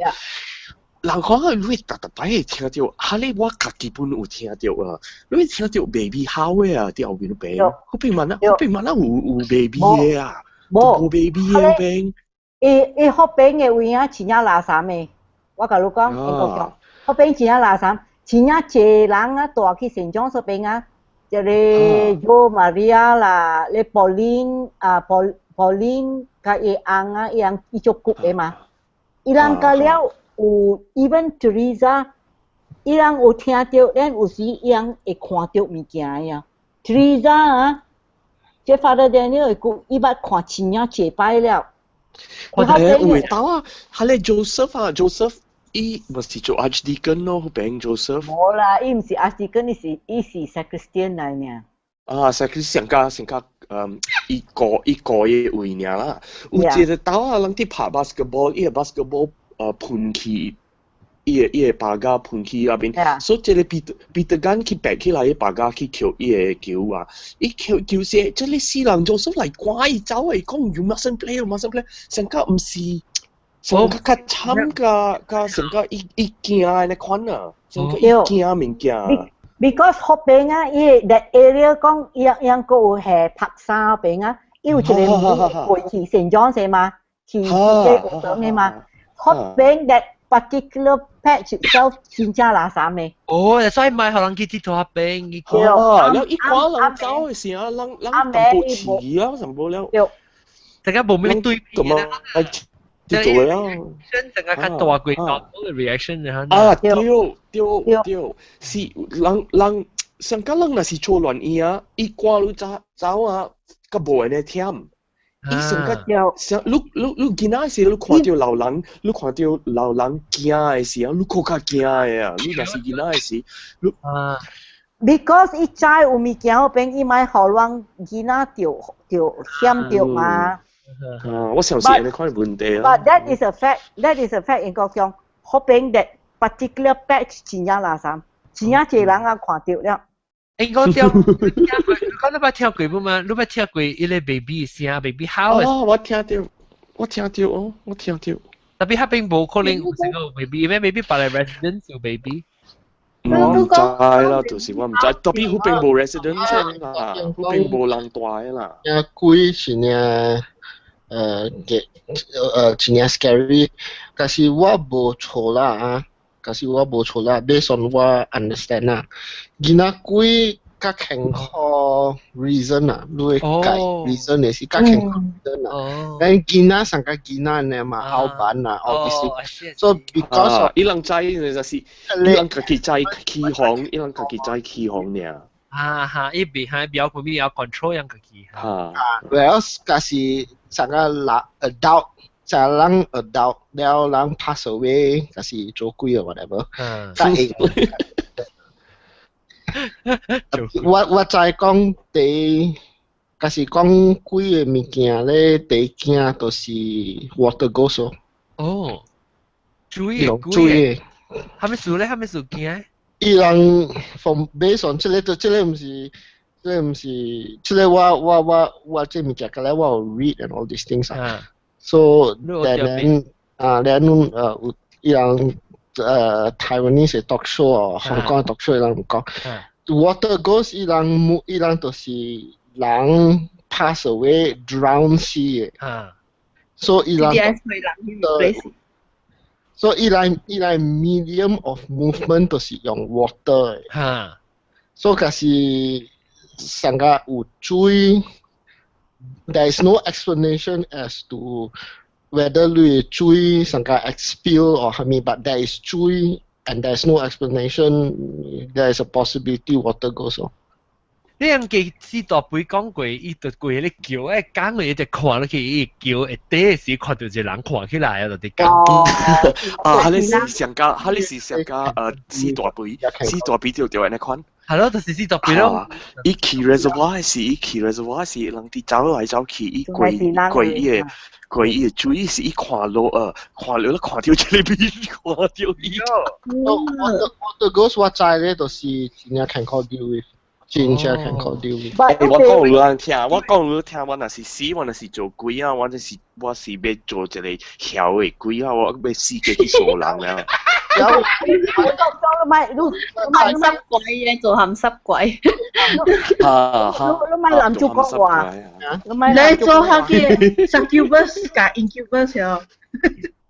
人講你會逐逐擺會聽著，哈咧我家己本有聽著啊，你會聽著 baby 哭的啊，佇後面邊，彼邊嘛那，彼邊嘛那有有 baby 的啊，無 baby 的邊。伊伊彼邊的位啊，真正垃圾的，我共你講，英國講，彼邊真正垃圾，真正濟人啊，蹛去聖john彼邊啊，這個 Jo Maria 啦，咧 Pauline 啊，Paul Pauline 佮伊翁啊，伊翁伊足骨的嘛。伊人甲了有 even Teresa，伊人有聽著，咱有時伊人會看著物件啊。Teresa 啊，這 Father Daniel 會講，伊捌看真正濟擺了。誒，有會到啊，係咧 Joseph 啊，Joseph 伊毋是做 Archdeacon 咯，彼邊 Joseph。無啦，伊毋是 Archdeacon，伊是 sacristan 來爾。啊，sacristan 上加上加，一個嘅位爾啦。有一個兜啊，人佇拍 basketball，伊個 basketball 噴去，伊個巴甲噴去那邊，所以這個 Peter Gunn 去白起來，伊巴甲去抾伊個球啊，伊抾球是這個死人 Joseph 來趕伊走的，講 you mustn't play，you mustn't play，上加毋是，上加較慘甲甲上加伊驚的那款啊，上加伊驚物件。 Because 彼邊啊，伊 that area 講伊樣個有係拍沙邊啊，伊有一個門過去 St. John 是嘛，去這學堂的嘛，彼邊 that particular patch itself 真正垃圾的。哦，所以唔係可能去佚佗彼邊。哦，了伊趕人走的時啊，人人淡薄遲啊，淡薄了。大家無咩對比啦。對做了。成個較大過大嘅 reaction 啊。啊，對對對，是人人上個人若是錯亂伊啊，伊趕你走走啊，較無按呢忝。伊上個上你囡仔時，你看著老人，你看著老人驚的時候，你閣較驚的啊！你若是囡仔的時，你啊，because 伊知有物件彼邊，伊莫予人囡仔著著險著嘛。啊，我相信按呢款問題啊。But that is a fact. That is a fact. 應該講，彼邊 that particular patch 真正垃圾，真正濟人啊看著了。應該聽，講你捌聽過無嘛？你捌聽過伊個 baby 聲，baby 嚎？哦，我聽著，我聽著哦，我聽著。 Tapi 彼邊無可能有這個 baby，咩 maybe 別個 resident 有 baby。我毋知啦，就是我毋知，tapi 彼邊無 resident 啦，彼邊無人住的啦。啊，鬼是呢，嘅真正 scary，但是我無錯啦啊，但是我無錯啦，based on 我 understand 啦，囡仔鬼較健康 reason 啊，你會解 reason 的是較健康 reason 啊，但囡仔上個囡仔呢嘛，後版啊，obviously，so because of 伊人知就是伊人家己知起哄，伊人家己知起哄爾。啊哈，伊 behind 表佢面有 control 樣家己。哈。 Well，假是上個老 adult，就人 adult 了人 pass away，假是做鬼啊 whatever，較會。我知講第，假是講鬼的物件咧，第驚就是 water ghost。哦，水的水的。啥物事咧？啥物事驚？伊人 from based on 這個，這個毋是，這個毋是，這個我這物件，個咧我有 read and all these things 啊。So then 啊，then 有伊人Taiwanese 的 talk show 哦，香港 talk show 伊人有講，water ghost 伊人就是人 pass away drown 死的。所以伊人。所以伊人 medium of movement 就是用 water 的。所以假是上個有水，there is no explanation as to whether 你水上個 expel or 啥物，but there is 水 and there is no explanation. There is a possibility water ghost. 你人記四大杯講過，伊就過迄個橋，誒講過伊就看落去，伊橋會底時看著一個人看起來啊，就佇講。啊，彼是上加，彼是上加四大杯，四大杯就對按呢款。係咯，就是四大杯咯。伊去 reservoir 時，伊去 reservoir 時，人佇走來走去，伊過過伊個過伊個水是伊看落看落看著這個邊，看著伊。 Water ghost 我知咧，就是真正 can call deal with。真正 can call deal with。我講有人聽，我講有聽，我若是死，我若是做鬼啊，我就是我是欲做一個囂的鬼啊，我欲死過去掃人了。我講講你咪你鹹濕鬼嘅做鹹濕鬼。啊你咪男主角話，你咪你做下嘅 succubus 加 incubus 哦。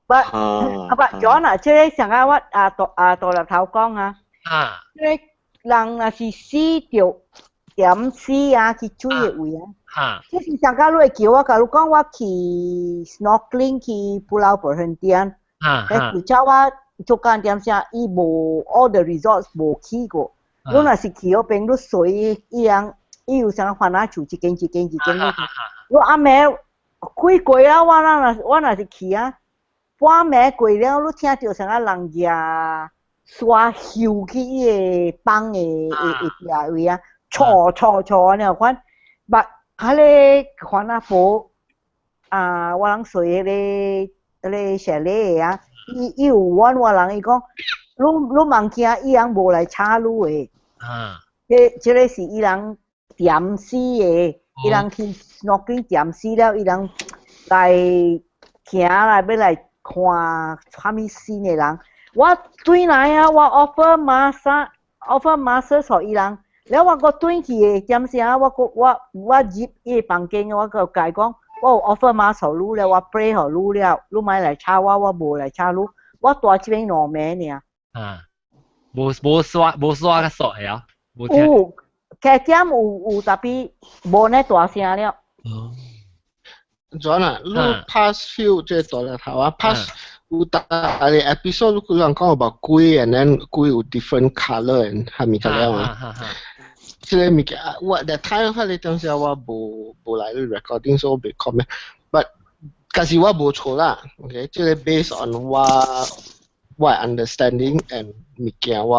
不，啊不，John 啊，這個上個我啊大啊大粒頭講啊，這個人若是死著點死啊，去水的位啊，這是上個你會叫我，假如講我去 snorkeling 去 Pulau Perhentian，但古爪哇做間點聲，伊無 all the resorts 無去過。你若是去嗰邊，你隨伊樣，伊有啥番仔厝一間一間一間。我暗暝幾過啊！我若是去啊，半暝過了，你聽著啥個人舉沙搝去伊个房的的的位啊，嘈嘈嘈按呢款。捌彼个番仔婆啊，我人睡彼个彼个 chalet 的啊，伊有阮我人伊講，你莫驚，伊人無來吵你的。彼這个是伊人恬死的，伊人去 snorkeling 恬死了，伊人來行來欲來看啥物新的人。我轉來啊，我 offer massage，offer massage 予伊人，了我閣轉去的點聲，我閣我我入伊个房間，我閣共伊講，我有 offer massage 予你了，我 pray 予你了，你莫來吵我，我無來吵你，我蹛這邊2暝爾。啊，無無刷無刷個索係啊？有，加減有有，tapi 無呢大聲了。哦。轉啊，你 past few 這大日頭啊，past 有逐個 episode 你人講about 鬼，and then 鬼有 different colour and 係物個了啊。這个物件，我 that time 彼个當時我無無來 recording，所以我袂 comment。But 但是我無錯啦，OK，這个 based on 我 understanding and 物件我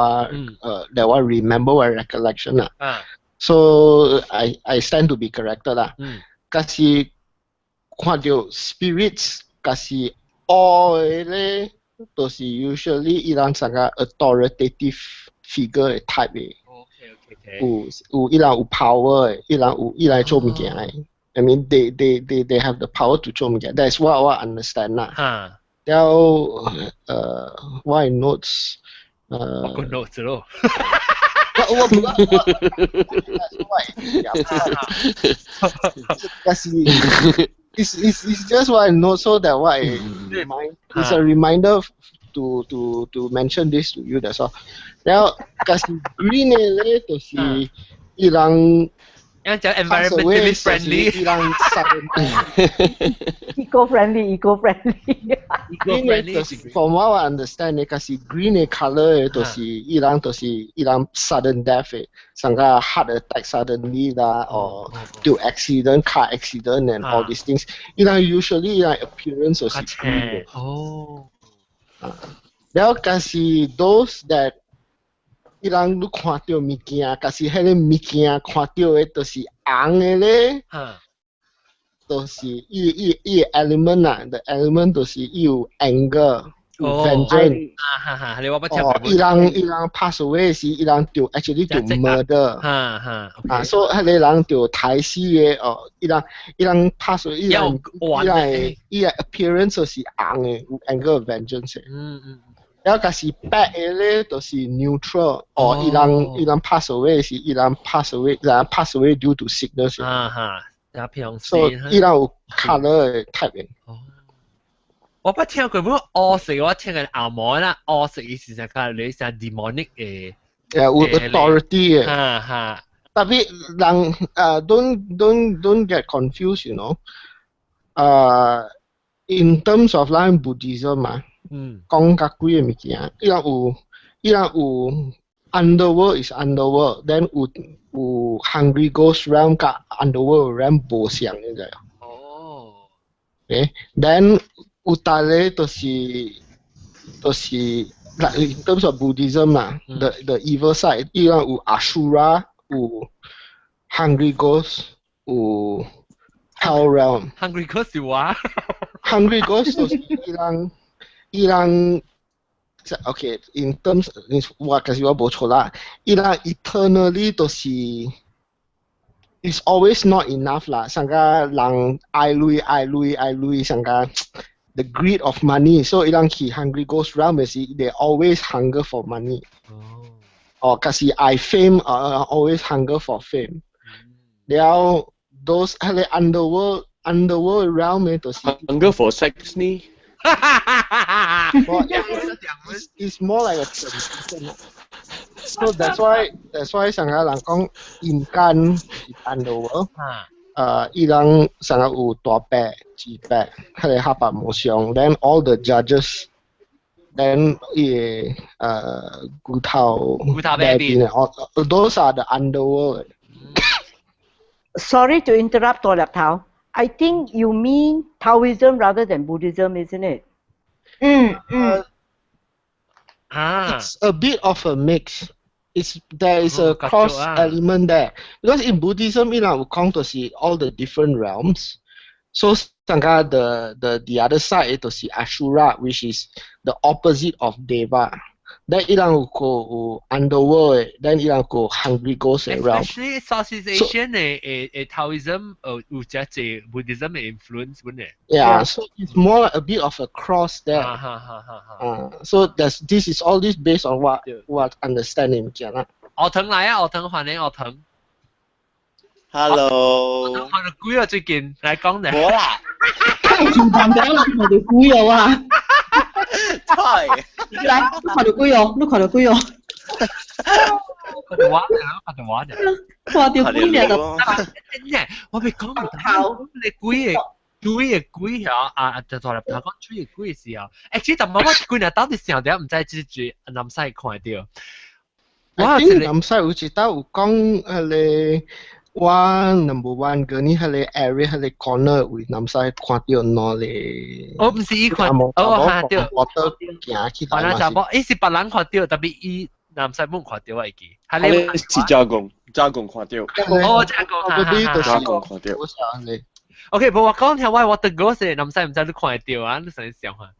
that 我 remember 我 recollection 啦。So I stand to be corrected 啦。但是看著 spirits，但是烏的咧，都是 usually 伊人成個 authoritative figure 的 type 的。有有伊人有 power 的，伊人有伊來做物件的。I mean they have the power to 做物件。That's what 我 understand 啦。了我 notes 我個 notes 咯。我我我但是 it's just what I know so that what I remind it's a reminder to mention this to you, that's all. 然後，但是 green 的咧，就是伊人樣講 environmentally friendly，伊人 eco friendly eco friendly。 green 的就是 from what I understand 咧，就是 green 的 color 的，就是伊人就是伊人 sudden death 的，像個 heart attack suddenly 啦，or 著 accident car accident and all these things。伊人 usually 伊人 appearance 就是 green 的。然後，但是 those that 伊人你看著物件，但是彼个物件看著的都是紅的咧，就是伊伊伊 element 啊，the element 就是伊有 anger，有 vengeance。啊哈哈，你話不聽。哦，伊人伊人 pass away 時，伊人著 actually 著 murder。哈哈。啊，所以彼个人著刣死的哦，伊人伊人 pass away，伊人伊人伊个 appearance 就是紅的，有 anger vengeance。然後若是白的咧，就是 neutral，哦，伊人伊人 pass away 是伊人 pass away，人 pass away due to sickness。啊哈，也平所以伊人有 colour 的 type 的。我捌聽過，不過烏色我聽過紅毛啦，烏色伊是啥個？類似 demonic 的。誒，有 authority 的。哈哈。 Tapi 人 don't get confused. In terms of 咱 Buddhism 啊，講較幾个物件，伊人有伊人有 underworld is underworld，then 有有 hungry ghost realm 佮 underworld realm 無相的個。哦。誒，then 有逐个就是就是 like in terms of Buddhism 啦，the evil side，伊人有 Asura，有 hungry ghost，有 hell realm。 Hungry ghost 是話？ Hungry ghost 就是伊人伊人，OK in terms 我其實我無錯啦，伊人 eternally 都是 it's always not enough 啦，上個人愛鐳愛鐳愛鐳，上個 the greed of money，所以伊人去 hungry ghost realm 是 they always hunger for money。哦，可是愛 fame，always hunger for fame。了 those 彼个 underworld realm 呢，就是 hunger for sex 呢？ Well, it's more like a tradition. So that's why 上個人講陰間是 underworld。伊人上個有大伯、二伯，彼个黑白無常，then all the judges ，then 伊個骨頭骨頭邊邊，those are the underworld。 Sorry to interrupt 大粒頭。I think you mean Taoism rather than Buddhism, isn't it? 嗯嗯。啊。 It's a bit of a mix. It's there is a cross element there because in Buddhism, 伊人有講就是 all the different realms. So 上個 the other side 就是 Asura, which is the opposite of Deva. Then 伊人有個有 underworld, then 伊人個 hungry ghost realm. Especially Southeast Asian 的 Taoism 有遮濟 Buddhism 的 influence 本嘅。 Yeah, so it's more like a bit of a cross there. 哈哈哈哈。 So there's this is all this based on what understanding 講啦。學騰來啊，學騰歡迎學騰。 Hello。看到鬼啊！最近來講咧。冇啦。全站第一看到鬼哦啊！對。來，你看到鬼哦？你看到鬼哦？看到我，看到我。看到鬼了就。真嘅，我未講唔到。你鬼嘅鬼嘅鬼啊！啊，就大粒頭講水嘅鬼嘅時候，其實但我規日到底想著，毋知這句南西看到。我聽南西有一道有講彼個。我 number one 個你彼個 area 彼個 corner 位南西看到兩個。我毋是伊看，哦哈對。我都行去。我那查某，伊是別人看到，特別伊南西冇看到我會記。彼是加工，加工看到。哦，加工，哈哈。加工看到。 OK，無我講聽我 water ghost 南西毋知你看會到啊？你啥想法？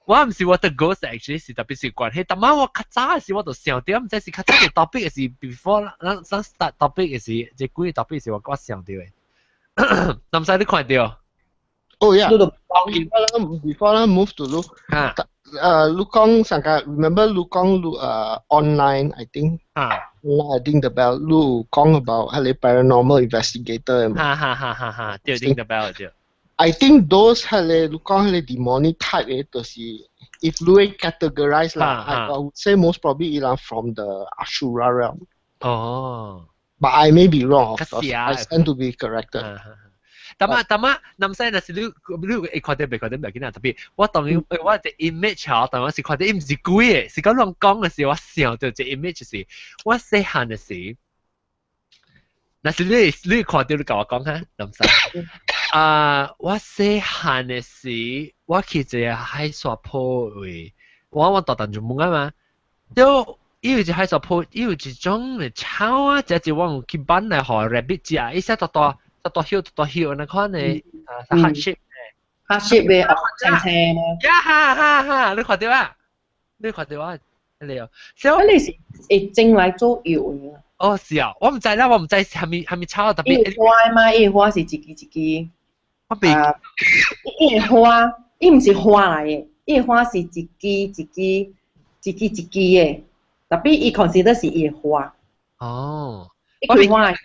我毋是 water ghost actually 是特別是關係，但係我較早嘅時我就想到，毋知是較早嘅 topic 是 before 咱咱 start topic 嘅時，這幾個 topic 是我我想到嘅。南西你看到？ Oh yeah. Before 咱 move to 你，你講上個 remember 你講你online I think 啊，I think the bell 你講 about 彼個 paranormal investigator 哈哈哈哈哈，對，ring the bell 對。 I think those 彼個你講彼個 demonic type 的，就是 if 你會 categorize 啦，I would say most probably 伊人 from the Ashura realm. 哦。 But I may be wrong, of course. I stand to be corrected. 但嘛但嘛，南西若是你你會看到袂看到袂緊啊，特別我當然我隻 image 嚇，當然是看到伊毋是鬼的，是講亂講的時，我想到隻 image 是，我細漢的時，若是你你看到你共我講哈，南西。啊，我細漢的時，我去一個海沙坡位，我我大啖就問啊嘛，就伊有一海沙坡，伊有一種的草啊，這是我有去挽來予 rabbit 食，伊寫大大大大葉大大葉按呢款的，啊，heart shape 的，heart shape 的哦，青青的。呀哈哈哈！你看到啊？你看到啊？你哦，所以你是會整來做藥的。哦，是啊，我毋知啦，我毋知啥物啥物草特別。伊花嘛，伊花是一支一支。我未。伊花，伊毋是花來的，伊花是一支一支一支一支的，特別伊 consider 是伊花。哦。伊開花來啊。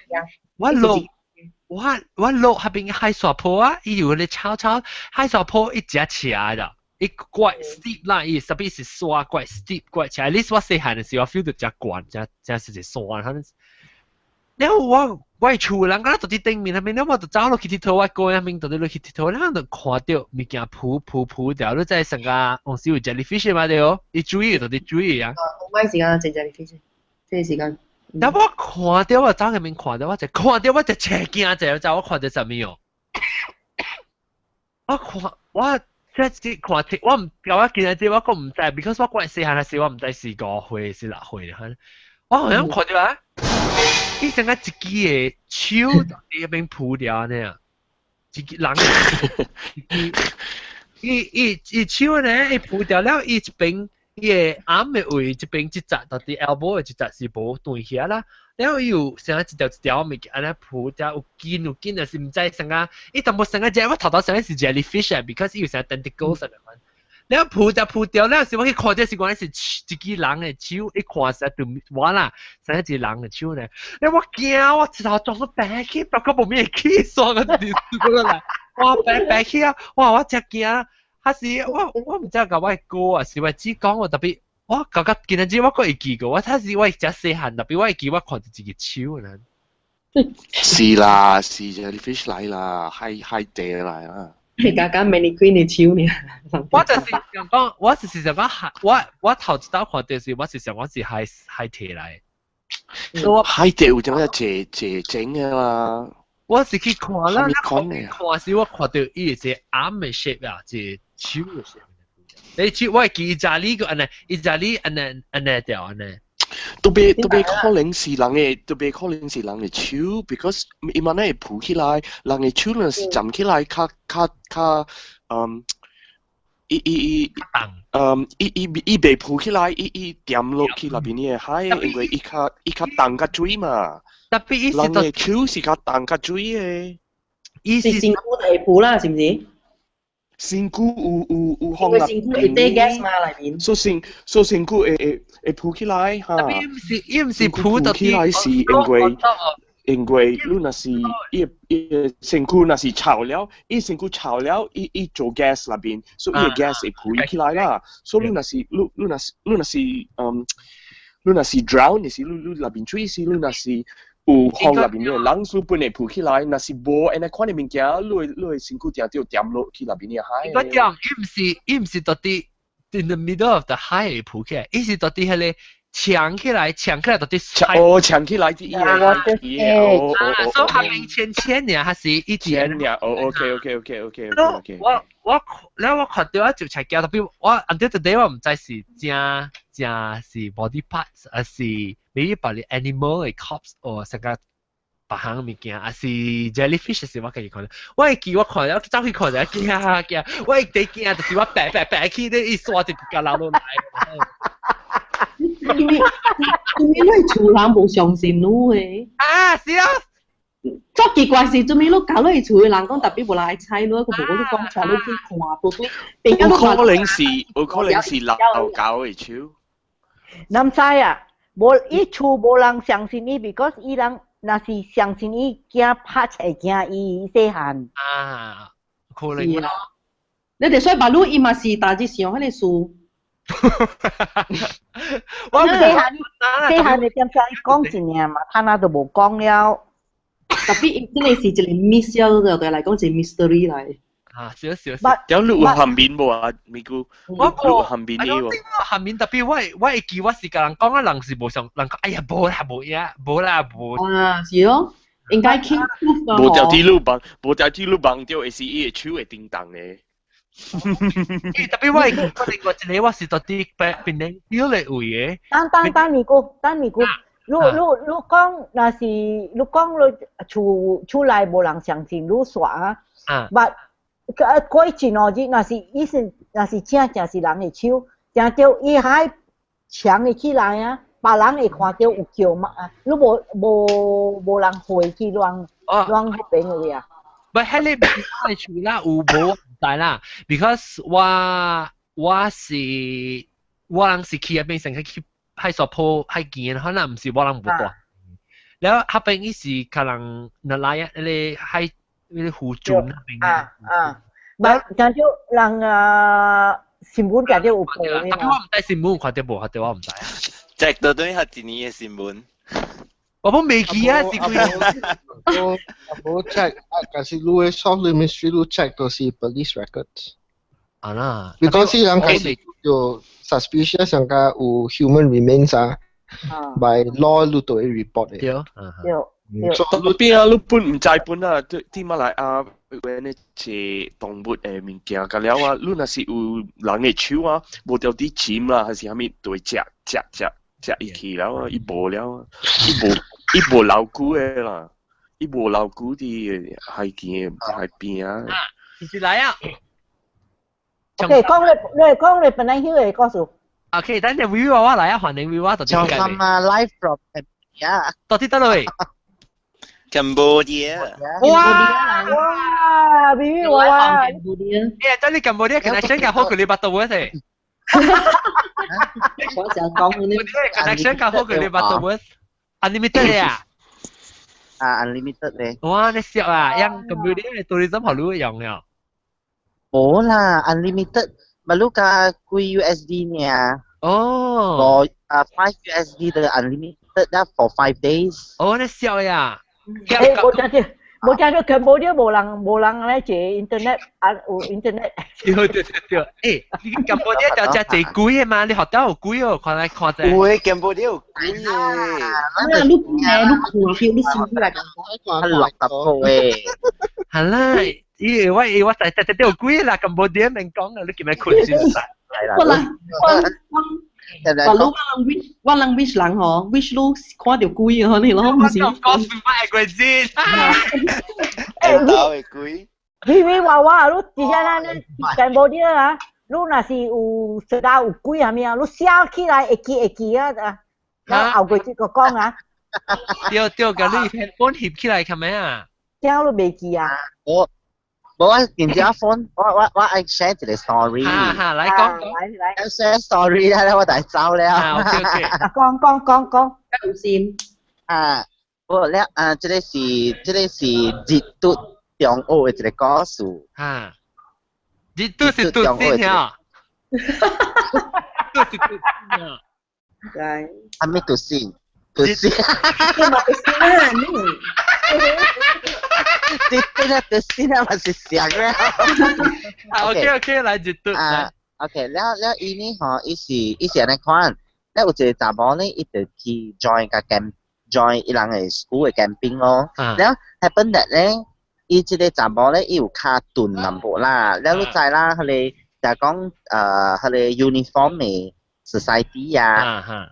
我落我我落彼邊海沙坡啊，伊有咧草草海沙坡一隻斜的，伊怪 steep 啦，伊特別是山怪 steep 怪斜。at least 我細漢的時候，我 feel 到真懸，真真是一山。了我我厝人敢若佇頂面彼邊，了我就走落去𨑨迌，我哥彼邊就佇落去𨑨迌，了就看到物件浮浮浮掉，你知成個往時有 jellyfish 嘛對哦？伊水就佇水啊。我買時間整 jellyfish，這個時間。但我看到我走入面看到，我就看到我就斜驚者，知我看到啥物哦？我看我這次看我毋我今日我閣毋知，because 我嗰細漢的時我毋知是5歲是6歲，我好像看到啊，伊成個一支的手佇彼邊浮掉按呢啊，一支人一支，伊伊伊手呢，伊浮掉了，伊一邊伊的頷的位這邊這節，到佇 elbow 的這節是無斷起啦。了伊有成一條一條物件按呢浮掉，有筋有筋，就是毋知成個，伊淡薄成個隻，我頭頭想是 jellyfish 啊，because 伊有成 tentacles 啊款。了浮掉浮掉了時，我去看這是講是一支人的手，一看實就我啦，成一個人的手呢。了我驚，我一頭撞到白去，不過無咩去，煞個電視過來，哇白白去啊！哇我真驚，還是我我毋知共我哥啊，是我姊講我特別，我感覺今日我閣會記過，我睇是我真細漢，特別我會記我看到一個手呢。是啦，是 jellyfish 來啦，海海底來啦。你剛剛 mannequin 的手呢？我就是想講，我就是想講，我頭一道看電視，我是想講是海海體來。海底有種個坐坐整嘅啦。我是去看啦，看看時我看到伊一個 arm 的 shape 啊，一個手的 shape。你手我會記意大利個按呢，意大利按呢按呢條按呢。特別特別可能是人的，特別可能是人的手，because 伊嘛會浮起來，人的手若是站起來較較較，嗯，伊伊伊，嗯，伊伊伊袂浮起來，伊伊掂落去內面的海，因為伊較伊較重較水嘛。特別伊是人的手是較重較水的。伊是身軀就會浮啦，是毋是？身軀有有有放因為身軀會帶 gas 嘛內面。所身所身軀會會會浮起來哈。伊毋是伊毋是浮到起來是因為因為你若是伊伊身軀若是臭了，伊身軀臭了，伊伊做 gas 內邊，所以伊 gas 會浮起來啦。所以你若是你你若是你若是嗯，你若是 drown 是你你內邊水是你若是。有風內面的人數本會浮起來，若是無，按呢款的物件，你會你會身軀定著掂落去內面的海。我講，伊毋是伊毋是到底 in the middle of the 海會浮起來，伊是到底彼个牆起來，牆起來到底。哦，牆起來啲伊個，伊個，哦哦所以下面淺淺爾，還是一淺爾，哦，OK OK OK OK OK。我我了我看到我就才驚，特別我 until today 我毋知是正正是 body parts，還是 maybe 把你 animal 的 corpse 或成個別項物件，還是 jellyfish 是我家己看。我會記我看了，走去看就驚驚，我會第驚就是我白白白去咧，伊刷就甲流落來。因為因為你厝人無相信你的。啊，是啊。足奇怪是，做咩你搞你厝的人講，特別無人愛睬你，佢無講你講帶你去看，無對。有可能是，有可能是老狗的手。毋知啊，無伊厝無人相信伊，because 伊人若是相信伊，驚拍會驚伊細漢。啊，可能。你哋所以馬路伊嘛是大致上彼个事。我細漢細漢你點解講一爾嘛，他那都無講了。特別伊真係是一個 mystery 對來講一個 mystery 來。啊，少少少。有你有含面無啊？咪姑，我你有含面的無？我含面特別，我我會記我是共人講啊，人是無想，人講哎呀無啦無影，無啦無。啊，是哦，應該 keep proof 嘛。無條鐵路綁，無條鐵路綁著會是伊的手會叮當的。特別我會記，我另外一個我是到佇檳榔島的位的。等等等咪姑，等咪姑。你你你講，若是你講你厝厝內無人相信你煞啊，捌過一兩日，若是伊是若是正正是人的手，正著伊還牆會起來啊，別人會看到有叫嘛啊，你無無無人回去亂亂彼邊位啊。不，彼个我厝啦，有無毋知啦，because 我我是我人是去彼邊先去。海沙坡海見，可能毋是我人無蹛。了彼邊伊是可能那來啊，彼个海彼个湖圳那邊。啊啊，但但就人啊新聞家就有報的嘛。我毋知新聞看著無，看著我毋知啊。這到底係一年的新聞？我本未記啊，是幾？我無 check，啊，但是你的 solve the mystery 你 check 都是 police records。啊啦。 because 人開始就 suspicious 上加有 human remains 啊，by law 你都會 report 的。對。對。特別啊，你本毋知本啊，對佇馬來亞有呢一動物的物件，甲了啊，你若是有人的手啊，無著佇潛啦，還是啥物，就會食食食食伊去了啊，伊無了啊，伊無伊無留久的啦，伊無留久佇海邊海邊啊。是來啊。 OK，講你你講你本來曉的故事。 OK，等陣 V 娃娃來啊，歡迎 V 娃到底點解？啊，live from Cambodia。到底佗位？Cambodia。哇哇，V 娃娃。 Cambodia。誒，等你 Cambodia connection 較好過你巴多位噻。我成日講嗰啲 connection 較好過你巴多位，unlimited 呀。啊，unlimited 咧。哇，你笑啊！用 Cambodia 的 tourism 好你用了。無啦，unlimited，馬路加幾 USD 呢？哦。我啊，5 USD 的 unlimited 啦，for 5 days。哦，你笑呀！誒，我聽見，無聽到 Cambodia 無人無人咧坐 internet 啊，有 internet。對對對對，欸，你 Cambodia 就食濟鬼的嘛？你學到有鬼哦，看來看者。有的 Cambodia 有鬼的。啊，你誒，你看到你心起來講。落十個誒。係啦，咦，我我實實實有鬼啦，Cambodia 免講啊，你叫咩困先實？我人我我。我我人 wish 我人 wish 人吼，wish 你看到鬼啊，你咯，唔是。我講乜鬼先？會到的鬼。微微娃娃，你直接咱 Cambodia 啊，你若是有知道有鬼啥物啊，你寫起來會記會記啊，啊，後過這個講啊。對對，共你 handphone 翕起來，係咪啊？聽你袂記啊？我我電子 phone，我我我愛 share 一個 story。哈哈，來講講。來來。 share story 咧，我就走了。啊，OK OK。講講講講。先。啊，我咧啊，這個是這個是熱度中學的一個故事。啊，熱度是度先呀。度是度先呀。對。啊，咩度先？度先。你嘛度先啊？你。熱度啊，度先啊，嘛是上咧。啊，OK OK，來熱度。啊，OK，了了，伊呢吼，伊是伊是按呢款，了有一個查某呢，伊就去 join 個 camp join 伊人的 school 的 camping 咯。了 happen that 咧，伊這個查某咧，伊有較鈍淡薄啦。了你知啦，彼個就講彼個 uniform 的 society 啊。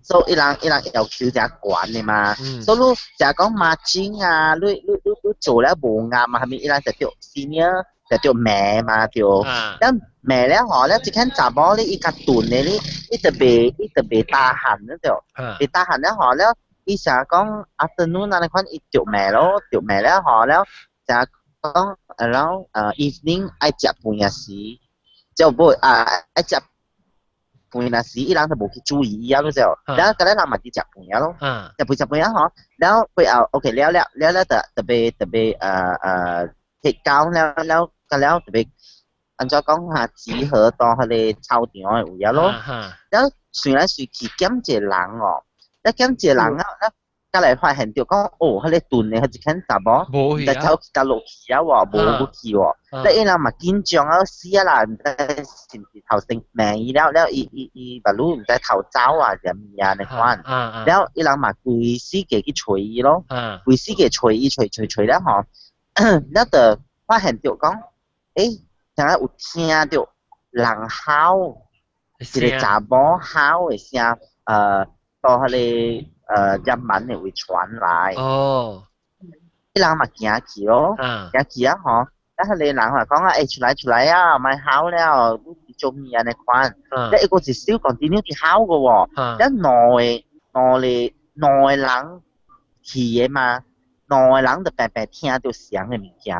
所以伊人伊人要求誠懸的嘛，所以你就講 marching 啊，你你你你做了無啱啊，係咪伊人就著 senior 就著罵嘛對。了罵了吼，了這間查某咧，伊較鈍的咧，伊就袂伊就袂 tahan 了對，袂 tahan 了吼，了伊成日講 afternoon 按呢款伊著罵咯，著罵了吼，了成日講 around evening 愛食飯時，就無啊愛食飯那時，伊人就無去注意伊啊，你知無？然後嗰個人嘛佇食飯啊咯，食飯食飯啊吼，然後過後 OK 了了了了就特別特別鐵膠了了個了特別按怎講哈，集合到彼個操場的位啊咯，然後隨來隨去檢一個人哦，一檢一個人啊，甲來發現著講哦，彼個鈍的彼一間查某，毋知走去佗落去啊喎，無去喎，咧伊人嘛緊張啊死啊啦，毋知是毋是頭先罵伊了了，伊伊伊目睭毋知偷走啊，啥物啊按呢款，了伊人嘛規死個去揣伊咯，規死個揣伊揣揣揣了吼，了就發現著講，欸，聽下有聽著人吼，一個查某吼的聲，到彼個。入門的位傳來。哦。伊人嘛行去咯，行去啊吼，啊彼個人話講啊，欸出來出來啊，莫吼了，你做咩按呢款？咧伊個是小 continue 去吼個喎，咧兩個兩個兩個人去的嘛，兩個人就白白聽著相的物件。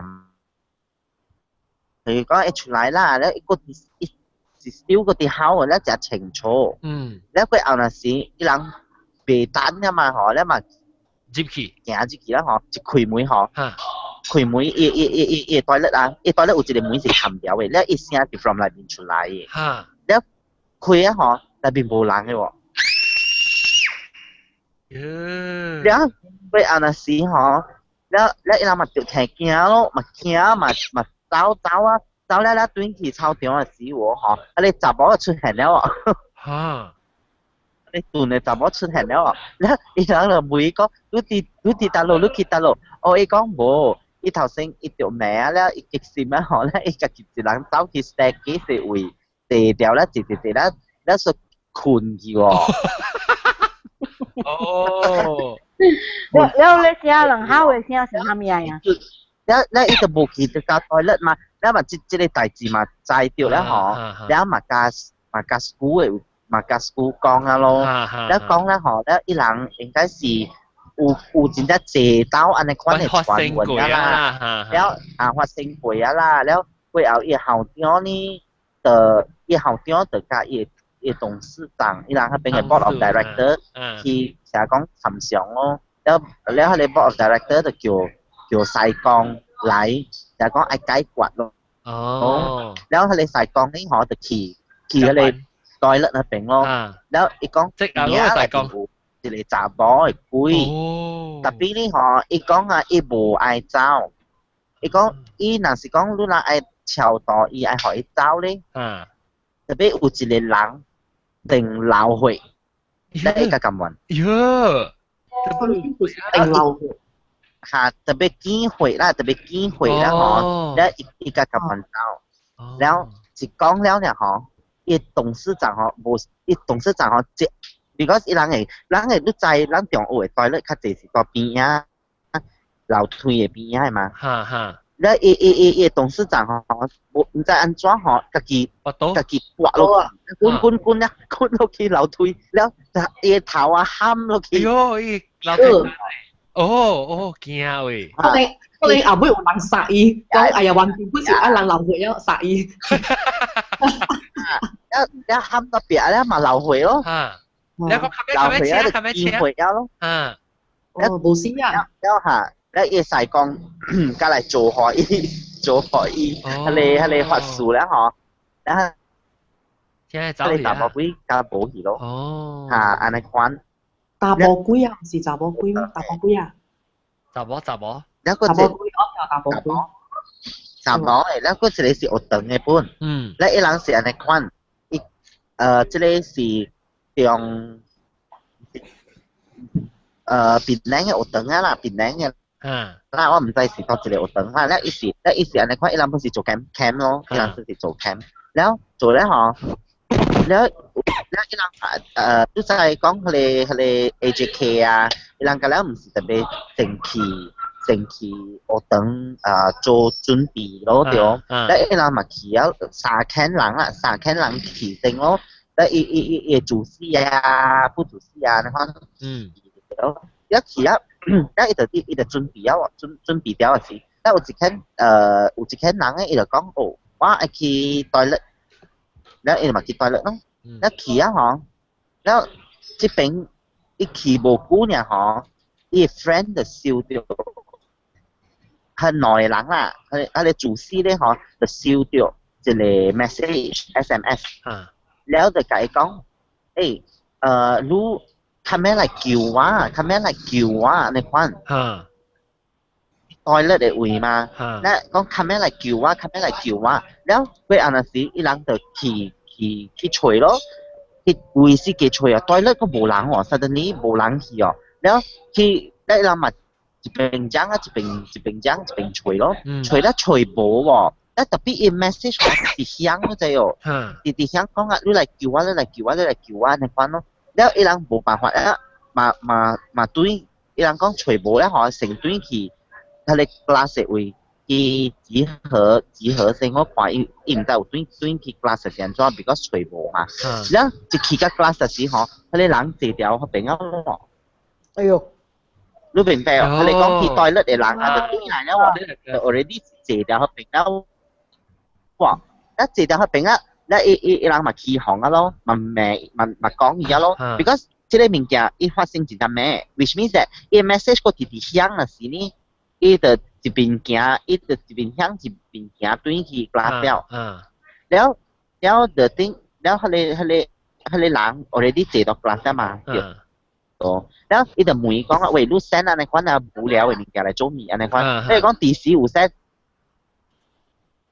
佢講會出來啦，咧伊個一一小個佇吼，咧誠清楚。咧過後若是伊人袂等啊嘛吼，咧嘛入去行入去啦吼，一開門吼，開門伊伊伊伊伊 toilet 啊，伊 toilet 有一個門是冚掉的，咧伊聲是 from 內面出來的。咧開啊吼，內面無人的喎。了過後若是吼，了了伊人嘛就聽驚咯，嘛驚嘛嘛走走啊，走了了轉去操場的時喎吼，啊你查某出現了哦。你鈍的查某出現了哦，了伊人就問伊講，你佇你佇佗落，你去佗落？哦，伊講無，伊頭先伊著罵啊了，伊激心啊吼，了伊家己一人走去 staircase 位坐掉了，坐坐坐了，了說睏去喎。哦。了了你聲人吼的聲是啥物啊？了了伊就無去就共 toilet 嘛，了嘛這這個代誌嘛知著了吼，了嘛共嘛共 school 的嘛共 school 講啊咯，了講了吼，了伊人應該是有有真正濟道按呢款的傳聞啊啦，了啊發生過啊啦，了過後伊校長呢，就伊校長就共伊伊董事長，伊人彼邊的 board of director 去成講參詳咯，了了彼個 board of director 就叫叫西江來，就講愛解決咯。哦。了彼個西江呢，吼就去去彼個 toilet 那邊咯。了伊講，即係嗰個西江一個查某的鬼。哦。特別呢吼，伊講啊，伊無愛走，伊講伊若是講你若愛超度，伊愛予伊走咧。特別有一個人定流血，你會較甘願？喲，定流血。嚇，特別見血啦，特別見血啦吼，了伊伊較甘願走，了一講了爾吼，伊董事長吼無，伊董事長吼即，because 伊人會，人會你知，咱中學的 toilet 較濟是佇邊仔，樓梯的邊仔的嘛。哈哈。了伊伊伊伊董事長吼，無毋知按怎吼，家己家己跋落去，滾滾滾啊，滾落去樓梯，了伊頭啊冚落去。喲，伊樓梯。哦哦，驚喂！可能可能後尾有人殺伊，講哎呀，完全不是啊，人流血了殺伊。一一冚到壁咧嘛流血咯。嚇！你講冚咩車？冚咩車？見血了咯。嚇！哦，無死啊！了嚇，了伊使講，過來做予伊，做予伊，彼個彼個法事了吼，然後，現在彼個查某鬼加無去咯。哦。嚇，按呢款。查某鬼啊，毋是查某鬼咩？查某鬼啊！查某查某。了個查某鬼，我叫查某鬼。查某的，了個一個是學堂的本。了伊人是按呢款，伊這個是中檳榔的學堂啊啦，檳榔的。啦，我毋知是佗一個學堂啦，了伊是，了伊是按呢款，伊人本是做 camp camp 咯，伊人是做 camp，了做了吼，了了伊人你知講彼個彼個 AJK 啊，伊人甲了毋是特別先去先去學堂做準備咯對，了伊人嘛去了三千人啦，三千人去先咯，了伊伊伊伊主席啊，副主席啊，你看，一去啊，了伊就伊就準備了，準準備了時，了有一間有一間人咧，伊就講哦，我愛去 toilet，了伊就嘛去 toilet 咯，了去啊吼，了這邊伊去無久爾吼，伊 friend 就收著，係兩個人啦，彼個主席咧吼，就收著一個 message SMS，了就共伊講，你較免來救我，較免來救我，按呢款。toilet 的位嘛，咧講較免來救我，較免來救我，了過後若時伊人就去去去揣咯，去位是去揣啊，toilet 閣無人哦，suddenly 無人去哦，了去咧伊人嘛一邊講啊，一邊一邊講一邊揣咯，揣了揣無喎，咧特別伊 message 是響你知哦，直直響講啊，你來救我，你來救我，你來救我，按呢款咯。了伊人無辦法啊，嘛嘛嘛對，伊人講揣無了吼，先轉去彼個 class 位去集合集合先，我看伊伊毋知有轉轉去 class 是按怎，because 揣無嘛。了一去到 class 時吼，彼個人坐佇彼邊啊咯。哎喲！你明白哦？彼個講去 toilet 的人啊，就轉來了喎，就 already 坐佇彼邊了。哇！一坐佇彼邊啊！咧伊伊伊人嘛起哄啊咯，嘛罵嘛嘛講伊啊咯，because 這個物件伊發生真正咩，which means that 伊 message 閣直直響的時呢，伊就一邊行，伊就一邊響一邊行轉去 class 了。了了 the thing，了彼個彼個彼個人 already 坐到 class 嘛，對。哦，了伊就問伊講啊，喂，你 send 按呢款啊無聊的物件來做物按呢款，你講底時有 send。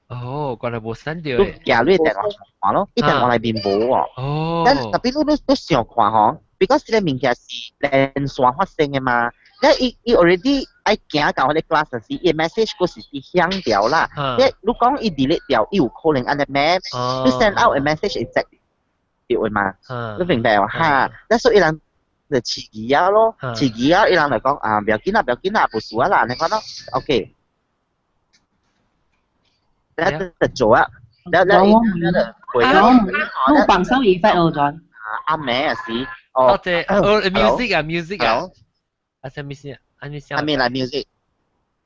哦，原來無 send 著。你行你電話看咯，伊電話內面無哦。但特別你你你想看吼，because 這個物件是連續發生的嘛，你伊伊 already 愛行到彼個 class 時，伊 message 閣是響掉啦。你你講伊 delete 掉，伊有可能按呢咩？你 send out 的 message 會直掉的嘛？你明白無？哈，那所以人就飼魚仔咯，飼魚仔伊人就講啊，不要緊啦，不要緊啦，無事啊啦，你看咯，OK。你就做啊，你你你就回咯。你放手 effect 哦，John。阿妹啊是，哦，對，哦，music 啊，music 啊，啊，啥物事啊？啊，你阿妹來 music。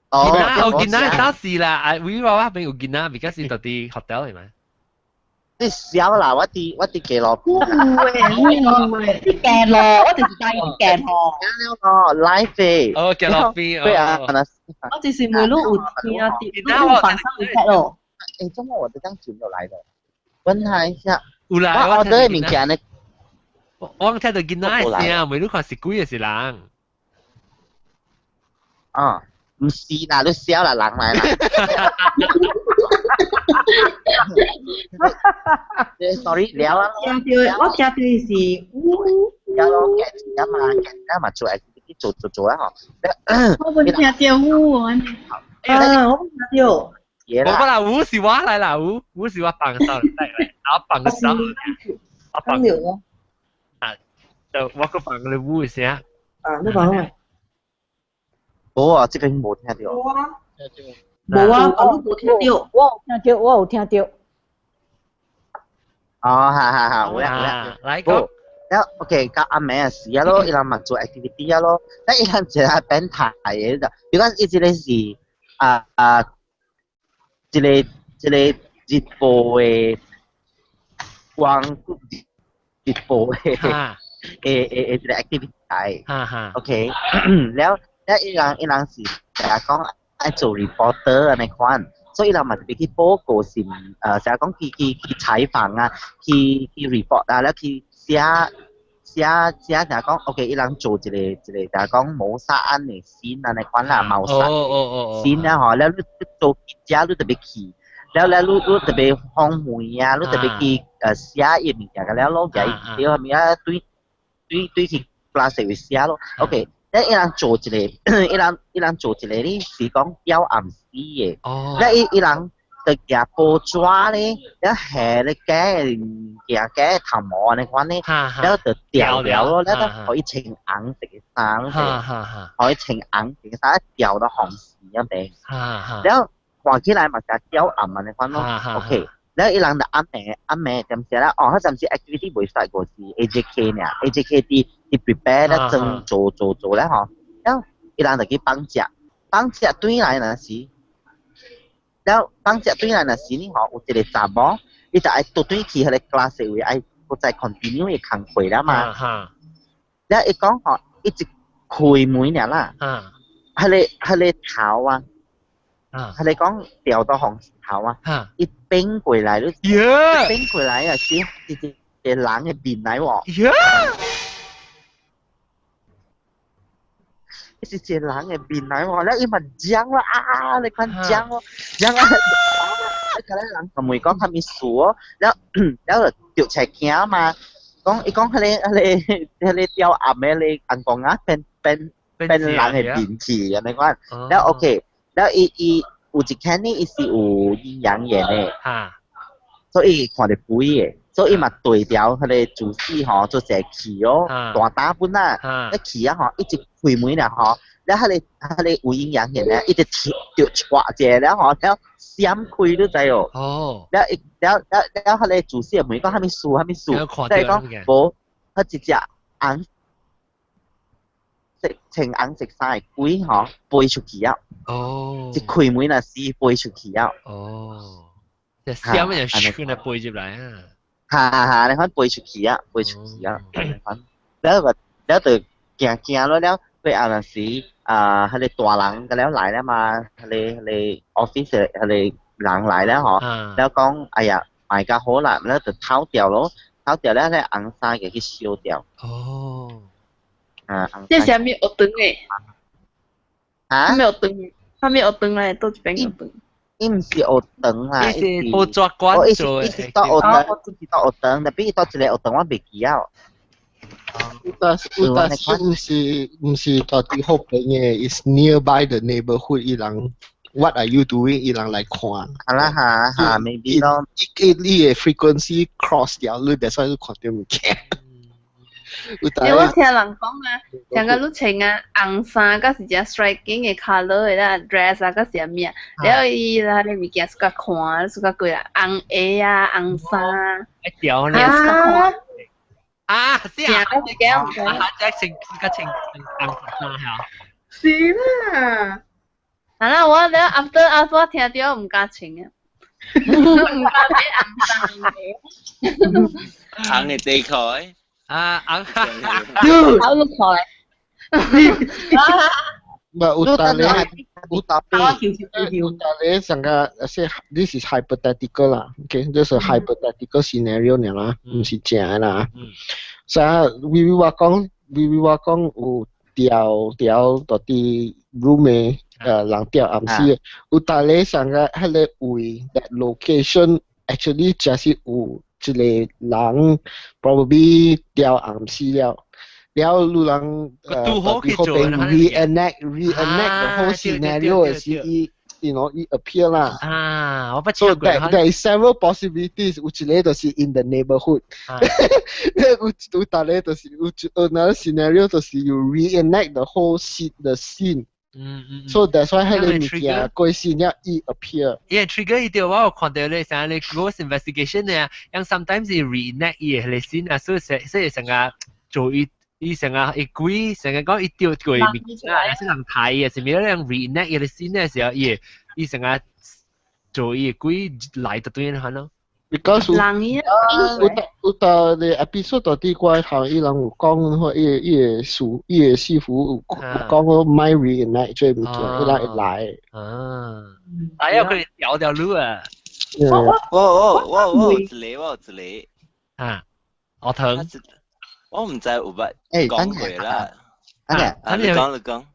哦，哦，囡仔當時啦，啊，我我邊有囡仔，because 是佇佇 hotel 係咪？你笑啦，我佇我佇基羅。有誒，你鏡咯，我就是帶用鏡吼。哦，live 嘅。哦，基羅邊。對啊，我就是每路有聽啲，你有放手 effect 咯。誒，怎麼我這張紙沒有來的？問他一下。有啦，我我的物件呢？我聽到囡仔的聲，袂你看是鬼還是人？啊，毋是啦，你痟啦，人來啦。Sorry 了啊。聽到我聽到是烏。了咯，夾錢嘛，夾錢嘛，做 activity 做做做啊吼。我無聽到烏啊。啊，我無聽到。我本來烏是我來啦，烏烏是我放手嚟，我放手，我放了。啊，就我個放你烏聲。啊，你講咩？無啊，這邊無聽到。無啊。無啊，我無聽到。我有聽到，我有聽到。哦，哈哈哈，有啦有啦。來講。了，OK，到暗暝啊時啊咯，伊人嘛做 activity 啊咯，但伊人一個變態的就，比如講伊這個是啊啊，這個這個日報的光日報的誒誒誒這個 activity 來，OK，了了伊人伊人是成日講愛做 reporter 按呢款。所以伊人嘛特別去報告是，成日講去去去採訪啊，去去 report 啊，了去寫寫寫成日講，OK，伊人做一個一個，成日講謀殺案的 scene 按呢款啦，謀殺 scene 啊吼，了你做記者你特別去，了了你你特別訪問啊，你特別去寫伊物件，了攞起對蝦米啊，對對對去 class 會寫咯，OK。咧伊人做一個，伊人伊人做一個咧是講吊暗死的。咧伊伊人就舉報紙咧，咧下咧假物件假頭毛按呢款咧，了就掉了咯，了就予伊穿紅色的衫，予伊穿紅色的衫，掉到紅線咁樣。了看起來嘛是吊暗按呢款咯。OK，了伊人就暗暝暗暝點時咧，哦，彼陣時 activity 未 start 過是 AJK 爾，AJK 佇佇 prepare 咧裝做做做咧吼，了伊人就去放食，放食轉來若時，了放食轉來若時呢吼，有一個查某，伊就愛倒轉去彼個 class 位，愛閣再 continue 伊工課啦嘛。了伊講吼，伊一開門爾啦，彼個彼個頭啊，彼個講掉到紅頭啊，伊變過來，你變過來啊，是一個人的面來喎。是一個人的面來喎，了伊嘛驚啦啊！你看驚哦，驚啊！你看人就問講啥物事哦，了了就著出驚嘛，講伊講彼個彼個彼個吊暗的彼個翁公仔變變變人的面去，按呢款，了 OK，了伊伊有一間呢，伊是有陰陽眼的，所以看著鬼的。所以伊嘛對調彼個主事吼，做一個去哦，大膽本啊，一去啊吼，一直開門啦吼，了彼個彼個有陰陽眼咧，一直跳就掣一下了吼，了閃開你知哦。哦。了伊了了了，彼個主事問講啥物事啥物事，伊講無，彼一隻紅色穿紅色衫的鬼吼飛出去啊。哦。一開門若是飛出去啊。哦。就閃就咻就飛入來啊！哈哈，你看飛出去啊，飛出去啊，了個了就驚驚咯，了過後若時啊，彼個大人個了來了嘛，彼個彼個 office 彼個人來了吼，了講哎呀，賣較好啦，了就偷掉咯，偷掉了，彼紅衫就去燒掉。哦。啊，這是啥物學堂的？啊？啥物學堂？啥物學堂來？佗一邊學堂？伊毋是學堂啦，伊是報紙館做伊是到學堂，伊是到學堂，特別伊到一個學堂我袂記啊。有當有當時毋是毋是到佇好邊的，is nearby the neighborhood 伊人 what are you doing 伊人來看。啊啦哈哈，maybe 咯。伊伊的 frequency cross 掉，你會使你看著物件。欸，我聽人講啊，像個你穿啊紅衫，閣是誠 striking 的 colour 的啦 dress 啊，閣是啥物啊？了伊啦，個物件suka 看，suka 過啊，紅鞋啊，紅衫。掉呢？啊！啊，是啊，我自己唔知。啊，即係穿個穿紅衫嚇。是啦。啊啦，我了 after after 我聽著毋敢穿啊，毋敢買紅衫紅鞋。紅的底褲。啊，紅。好，你看咧。唔係有當咧，有當有當咧，上個說 this is hypothetical 啦，OK，這是 hypothetical scenario 爾啦，毋是正的啦。所以微微話講，微微話講有掉掉到啲 room 嘅人掉暗時，有逐個上個彼個位 that location actually 真是有一個人 probably 掉暗時了。了有人拄好去做 reenact the whole scenario 的時，伊 伊 appear 啦。啊，我不 So there is several possibilities，有一個就是 in the neighborhood，有逐個就是有 another scenario 就是 you reenact the whole scene the scene。So that's why 彼個物件過時了伊 appear。因為 trigger 伊條我有看到咧，啥咧 ghost investigation 咧，因 sometimes 伊 reenact 伊個 scene 啊，所以成個做伊。伊成日伊鬼成日講伊掉過物件，是人睇啊，是咪咧？人 reenact 伊個 scene 嘅時候，伊伊成日做伊個鬼來到對面咯。 Because 人伊有有有個 episode 到底我頭伊人有講，或伊伊個師伊個師傅有講過莫 reenact 這物件，伊人會來。啊，哎呀，佢條條路啊！我有一個，我有一個。啊，我疼。我唔知有捌講過啦。啊，你講你講。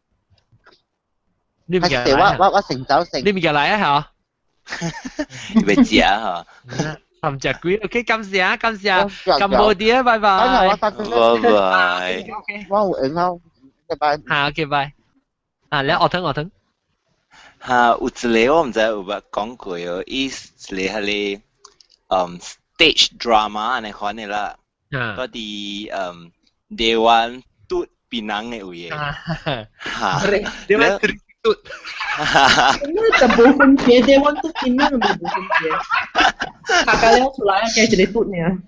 你唔我成走成。你唔入來啊？嚇！你袂食嚇？唔食鬼，OK，感謝啊，感謝，咁冇啲啊，拜拜。拜拜。我有緣後，拜拜。好，OK，拜。啊，你我疼我疼。嚇，有一個我唔知有捌講過哦，伊一個彼個stage drama 按呢款的啦。嗰啲台灣拄檳榔的位的，哈，台灣拄拄，那就無分別，台灣拄檳榔無分別，大家了出來啊，加一個拄爾。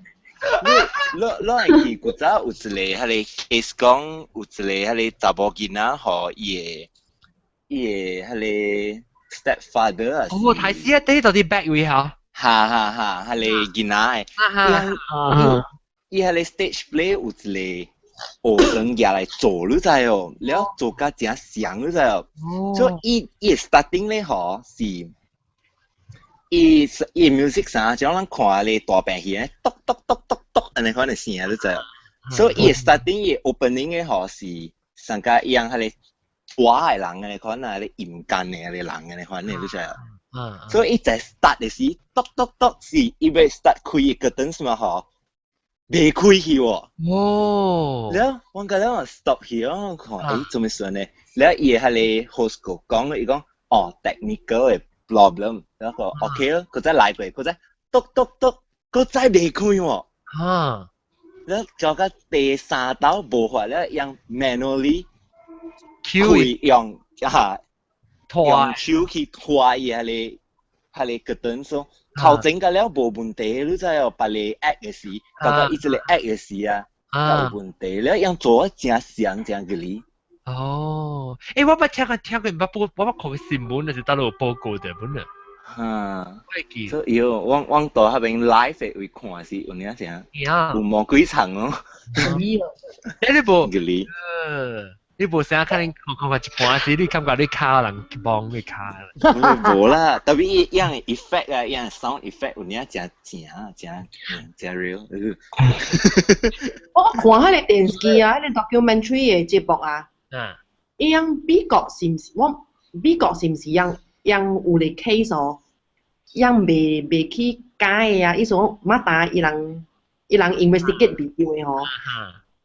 你你會記古早有一個彼個 case 講，有一個彼個查某囡仔，予伊的伊的彼個 stepfather 啊。哦，睇死啊！啲到底 back 位嚇。哈哈哈，彼個囡仔的。伊彼個 stage play 有一個學生舉來做，你知哦？了做甲誠像，你知哦？所以伊伊 starting 咧吼是，伊伊 music 啥，就咱看咧大白戲咧，篤篤篤篤篤，按呢款的聲，你知哦？所以伊 starting 伊 opening 的吼是上加伊樣彼個大的人按呢款啊，咧陰間的彼個人按呢款的，你知哦？所以伊在 start 的時，篤篤篤是伊欲 start 開個燈是嘛吼？袂開去喎。哦。了，我覺得我 stop 去，我看，欸，做咩事呢？了，伊個彼個 host 講，伊講，哦，technical 的 problem，然後 OK 咯，閣再來過，閣再篤篤篤，閣再袂開喎。了，就到第三道無法了，用 manually 開用哈，用手去拖伊彼個彼個燈說。頭前個了無問題，你知哦？別個 act 的時，感覺伊這個 act 的時啊，有問題。了樣做誠像誠個哩。哦，欸，我捌聽過聽過，毋捌報，我捌看過新聞，就是佗落有報告的本啊。哈，所以我到彼邊 live 的位看是有影啥，有魔鬼場哦。欸，你無？你無啥可能看看看一半時，你感覺你跤人摸你跤。無啦，特別伊樣 effect 啊，樣 sound effect 有影誠正誠誠 real。我看彼個電視機啊，彼個 documentary 的節目啊，伊樣美國是毋是？我美國是毋是樣樣有個 case 哦？樣袂袂去改的啊？意思講，馬達伊人伊人 investigate 袂著的吼。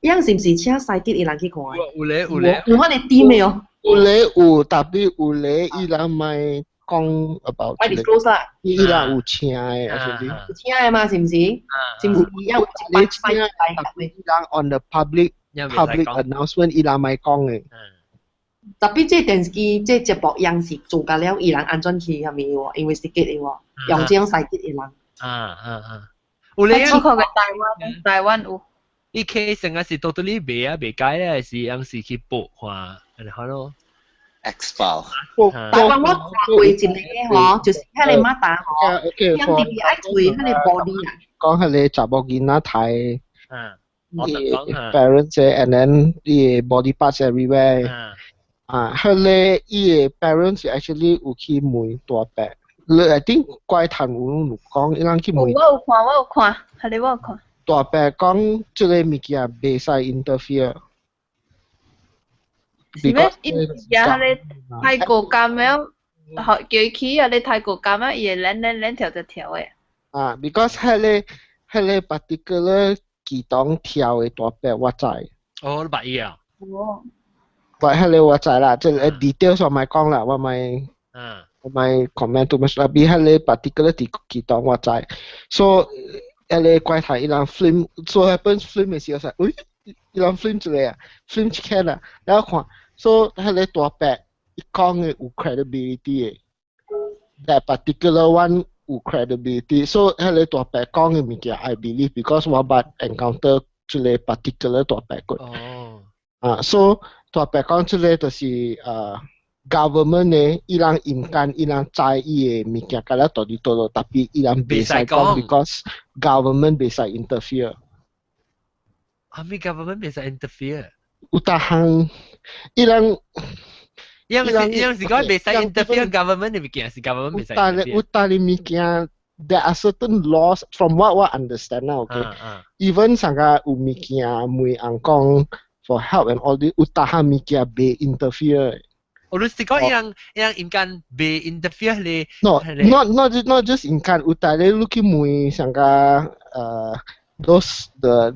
樣是毋是請 psychic 伊人去看？有咧有咧，有彼個 team 的哦。有咧有，特別有咧，伊人莫講 about。莫 disclose 啦。伊人有請的，actually。有請的嘛？是毋是？是毋是伊有一班請的，伊人 on the public announcement，伊人莫講的。特別這電視機這節目樣是做甲了，伊人按怎去啥物喎？investigate 的喎，用這種 psychic 的人。啊啊啊！有咧，我看過台灣，台灣有。伊 case 成個是 totally 袂啊袂解咧，是樣是去報看，按呢款咯。 X file。台灣我看過一個吼，就是彼個馬達吼，樣特別愛揣彼個 body 啊。講彼個查某囡仔刣。伊 parents and then 伊 body parts everywhere。啊，彼個伊的 parents actually 有去問大伯，你 I think 怪談有有講，伊人去問。我有看，我有看，彼個我有看。大伯講這個物件袂使 interfere。是咩？伊也係泰國監樣，學叫伊去啊！你泰國監啊，伊會練練練跳就跳的。啊，because 彼個 particular 機動跳的大伯我知。哦，你捌伊啊？哦。我彼個我知啦，這個 details 我莫講啦，我莫 comment too much 啦。比彼個 particular 機動我知，所以彼個怪頭伊人 film，so happen film 的時候，喂，伊人 film 一個啊，film 一間啊，然後看，所以彼個大伯伊講的有 credibility 的，that particular one 有 credibility，所以彼個大伯講的物件 I believe because 我捌 encounter 這個 particular 大伯過。啊，所以大伯講這個就是government 呢，伊人陰間，伊人知伊的物件，甲咱到底倒落，tapi 伊人袂使講，because government 袂使 interfere。啊，咩 government 袂使 interfere？有逐項，伊人。伊人是講袂使 interfere government 的物件，是 government 袂使 interfere。有逐個物件，there are certain laws from what 我 understand 啦，OK。Even 上個有物件問人講 for help and all 啲，有逐項物件袂 interfere。我你是講伊人應該袂 interfere 咧？No, not just 應該，有逐個你去問上個those the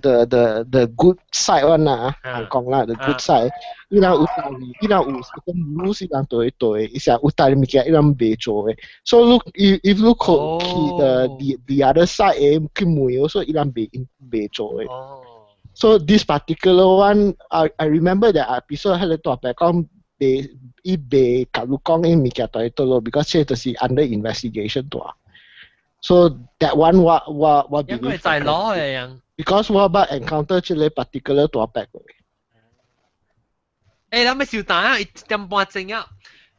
good side one 啊，人講啦，the good side，伊人有道理，伊人有 certain rules，伊人對對，伊是有道理物件，伊人袂做的。So look if 你去 the other side 的去問，所以伊人袂做的。So this particular one, I remember that episode 彼個大伯講袂，伊袂共你講伊物件佇佗落，because 這就是 under investigation 大。So that one 我應該在攞嘅樣。 Because 我捌 encounter 這個 particular 大伯過。欸，咱欲收檔啊，1點半鐘啊。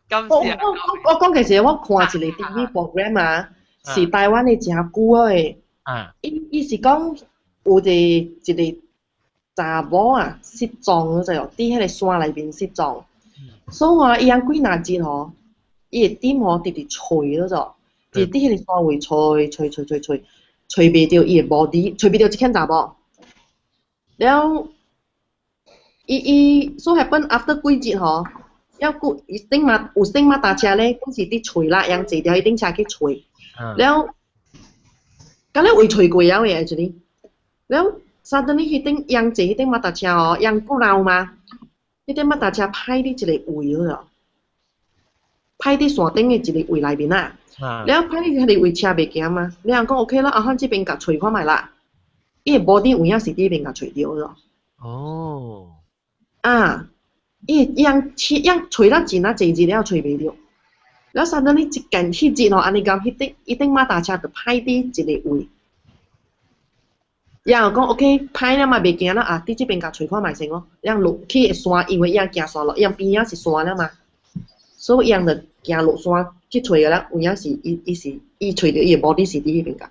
感我我講其實我看一個 TV program 啊，是台灣的誠久的。伊是講有一個一個查某啊失蹤咗，佇彼個山內面失蹤。所以啊，伊按幾若日吼，伊的點吼直直揣咗就，直佇彼個山位揣揣揣揣揣，揣袂著伊的 body，揣袂著這間查某。了，伊 so happen after 幾日吼，猶閣伊頂馬有頂馬踏車咧，本是佇揣啦，人坐佇彼頂車去揣。了，敢若未揣過了的，actually。了，suddenly 彼頂人坐彼頂馬踏車吼，人閣老嘛？彼頂馬踏車歹佇一個位了，歹佇山頂的一個位內面啊。了，歹佇彼個位車袂行嘛？你人講 OK 啦，啊，咱這邊共揣看覓啦。伊的 body 有影是佇彼邊共揣著了。啊，伊人人揣了真啊濟日了，揣袂著。了，suddenly 一間彼日吼，按呢講，彼頂伊頂馬踏車就歹佇一個位。然後講 OK，歹了嘛，袂驚啦啊！佇這邊共揣看覓先咯。人落去山，因為伊行山落，伊邊仔是山了嘛，所以伊就行落山去揣個啦。有影是伊伊是伊揣著伊的 body 是佇彼邊共。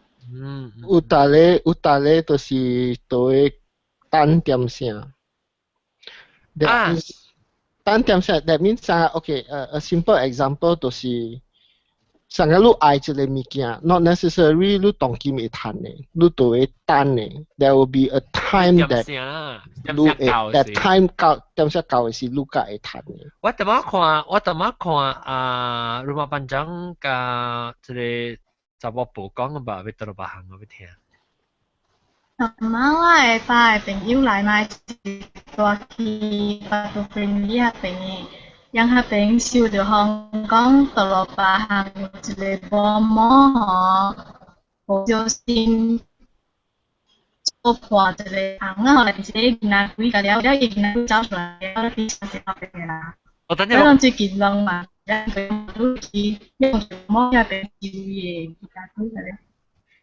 有逐個就是都會等點聲。That means 等點聲，that means 啥？OK，a simple example 就是上個你愛一個物件，not necessarily 你當今會趁的，你都會等的。There will be a time that 你會 that time 到點聲到的時，你才會趁的。我頭仔看啊，rumah panjang 佮這個查某婆講的吧，欲佗落別項我欲聽。頭仔我的爸的朋友來嘛，是蹛去 Batu Ferringhi 彼邊的，人彼邊收著風講佗落別項有一個某某吼，無小心做破一個尪仔吼，內面一個囡仔鬼共了，了伊囡仔鬼走出來了，佇山後邊的啦。我等下。最近攏嘛，咱去用某遐邊收伊的囡仔鬼共了。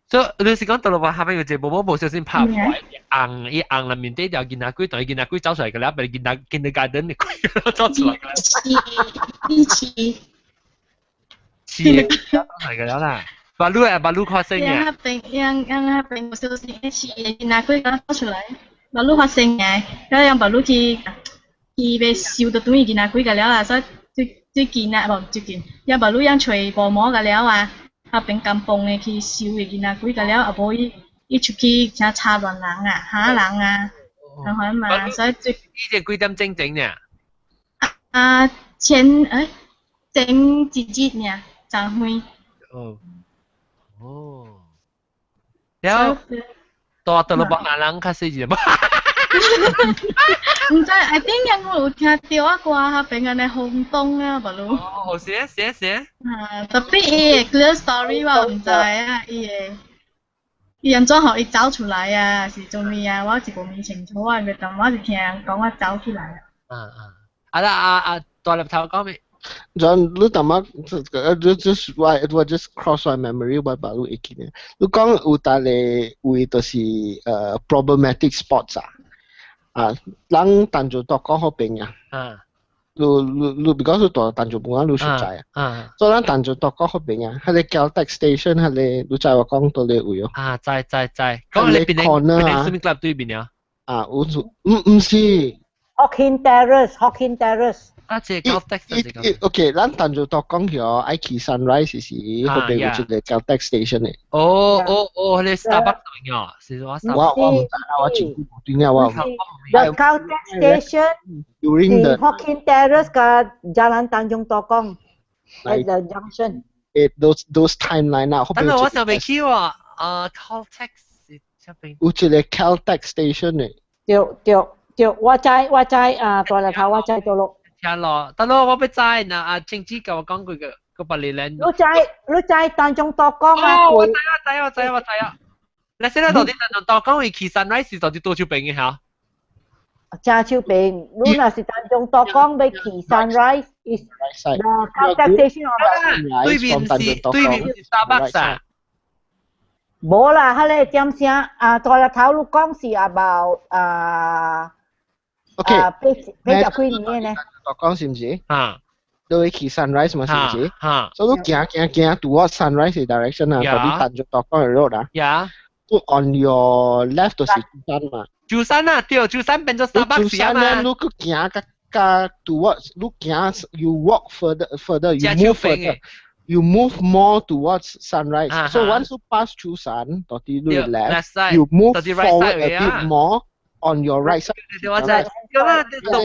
所以你是講佗落下面有一個某某無小心拍破尪，伊尪內面底條囡仔鬼，當伊囡仔鬼走出來個了，被囡仔 kindergarten 的鬼走出來個。是，伊是。是，走出來個了啦。baru 啊，baru 發生嘅。樣彼邊，樣樣彼邊無小心，是囡仔鬼敢走出來，baru 發生嘅，了樣 baru 去欲收著轉去囡仔鬼個了啊，所以最最近啊，無最近，樣 baru 樣揣某某個了啊。彼邊甘榜的去收伊囡仔鬼個了，啊無伊伊出去誠插亂人啊，嚇人啊，咁款嘛，所以最伊這幾點鐘前呢？啊，前誒前一日爾，昨昏。哦。哦。了，大到了別人較細隻。毋知，I think 因為有聽到啊歌彼邊按呢轟動啊，無路。哦，是啊，是啊，是啊。啊，特別伊的 clear story 我毋知啊，伊的伊按怎予伊走出來啊，是做物啊，我是無咪清楚啊，因為當我是聽人講我走起來啊。啊啊，啊啦啊啊，大粒頭講咩？ John，你淡仔，這 just 我 just cross my memory，我把你會記得。你講有逐个位就是problematic spots 啊，啊，人陳做大江彼邊啊。你你你，because 你住陳做本啊，你熟知啊。所以咱陳做大江彼邊啊，彼个 Caltex station，彼个你知我講佗个位哦。啊，知知知，講你邊個邊個 swimming club 對面啊？啊，有毋毋是。 Hawking Terrace，Hawking Terrace。啊，這個 Caltex。 OK，咱陳做大江橋愛去 Sunrise 時，彼邊有一個 Caltex station 的。哦哦哦，彼個 Starbucks 哦，是我我我毋知啦，我真久無對啊，我。 The Caltex station during the Hawking Terrace 佮 Jalan Tanjung Tokong at the junction。 Those timeline 啊，等陣我就未去喎，啊 Caltex 是這邊。有一個 Caltex station 的。對對對，我知我知啊，大粒頭我知到咯。聽咯，得咯，我欲知嗱，阿青子共我講過個個別哩你知你知 Tanjung Tokong 啊？哦，我知我知我知我知啊。你先啦，到底 Tanjung Tokong 會去 Sunrise 到底佗手邊的嚇？正手邊，你若是 Tanjung Tokong 欲去 Sunrise is the Caltex station on 對面是對面是 Starbucks 啊？無啦，彼个點聲啊，大粒頭你講是 about 啊。 OK，八十幾年呢？我講是毋是？啊，你會去 Sunrise 嘛？是毋是？哈。所以你行行行 towards Sunrise direction 啊，到底陳做大江的 road 啊。 On your left 就是珠山嘛。珠山啊，對，珠山變做 Starbucks 啊嘛。你去行較較 towards，你行 you walk further further you move further。 You move more towards sunrise. So once you pass 珠山，到底你 left, you move forward a bit more on your right side. 對，我知。對啦，你懂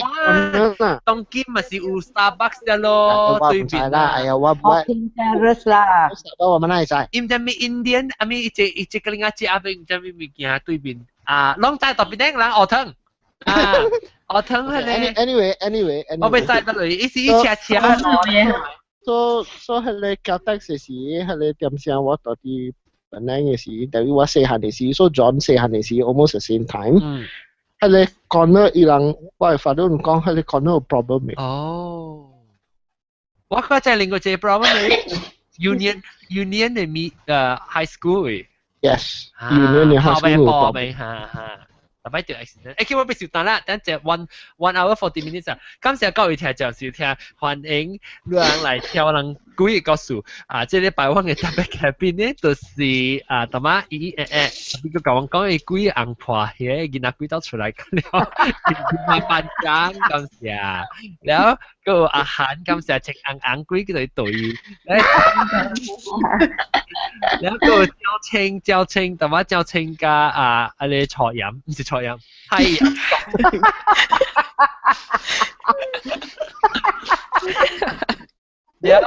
啊？當今咪是有 Starbucks 的咯，對面啦。哎呀，我我 Terrace 啦。我們哪會知？伊毋知咩 Indian，啊咩一隻一隻個另外一隻阿邊毋知咩物件對面啊，攏知特別啲人學堂啊，學堂彼個。 Anyway, anyway, anyway。我欲知得落，伊是一車車。 So 彼个 Caltex 時，彼个點聲我到底本來的時，等於我細漢的時，so John 細漢的時，almost the same time。彼个 corner 伊人，我會發到講彼个 corner 有 problem 的。哦，我看在另外一個 problem 的 Union 的咪high school 的。 Yes，Union 的 high school 有 problem。哈哈。特擺著 accident，欸，叫我欲收檔啦，等陣 1 hour 40 minutes 啊！感謝各位聽眾收聽，歡迎你人來聽我人幾个故事啊！這禮拜我的特別嘉賓呢，就是啊，淡仔伊誒誒，特別佮我講伊幾個紅破，彼个囡仔鬼走出來了，麻煩講感謝，了閣有阿韓感謝穿紅紅鬼叫做對，了閣有趙青趙青，淡仔趙青佮啊啊个蔡鹽，毋是蔡鹽，係。了，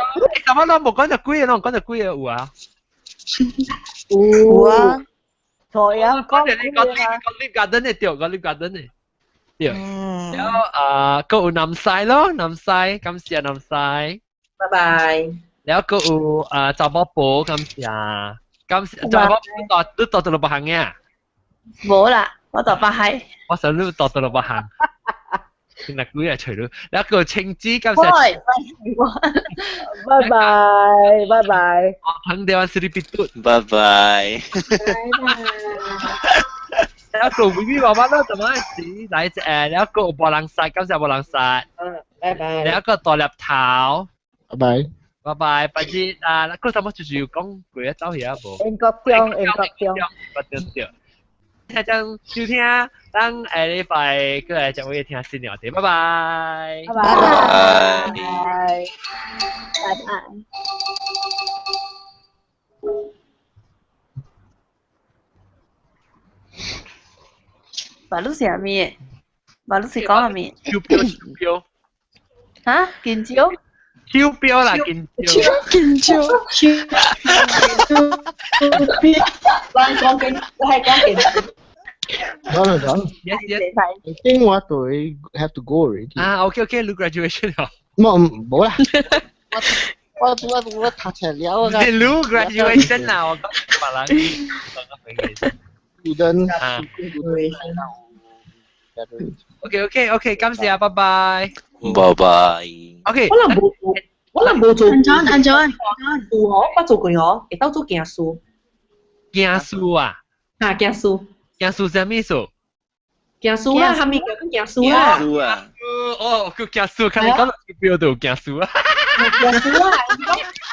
淡仔攏無講著幾个，攏講著幾個有啊？有啊，蔡鹽講著你講講 Live Garden 的對，講 Live Garden 的對。了啊，閣有南西咯，南西，感謝南西。拜拜。了閣有啊，查某婆感謝，感謝查某婆，你住佗落別行嘅？無啦，我住北海。我想你住佗落別行。嗱，幾日除咗，了閣有青子感謝。拜拜，拜拜。我聽電話是你別嘟。拜拜。了閣有微微媽媽咯，怎麼是來了閣有無人殺，感謝無人殺。嗯，拜拜。了閣大粒頭。拜拜。拜拜，拜日啊，閣什麼就是有講過一走去啊無？英國中，英國中。對對。聽眾收聽，咱下禮拜閣來將會聽新的話題，拜拜。拜拜。拜拜。馬路是啥物？馬路是講啥物？手錶，手錶。嚇？健蕉？手錶啦，健蕉。健蕉。手錶。我講緊，我係講健。 Done, done. Yes. I think 我對 have to go already. 啊，OK OK，你 graduation 啊？冇冇啦。我我我讀冊了啊。你 graduation 啊？我講別人。 Student 啊。OK OK OK，感謝啊，拜拜。拜拜。 OK。我人無做，我人無做。安怎安怎？有嗬，我做過嗬，會當做行書。行書啊？嚇，行書。行書啥物書？行書啦，蝦米叫行書啦？書啊！哦，叫行書，看你講到標就行書啊。行書啦，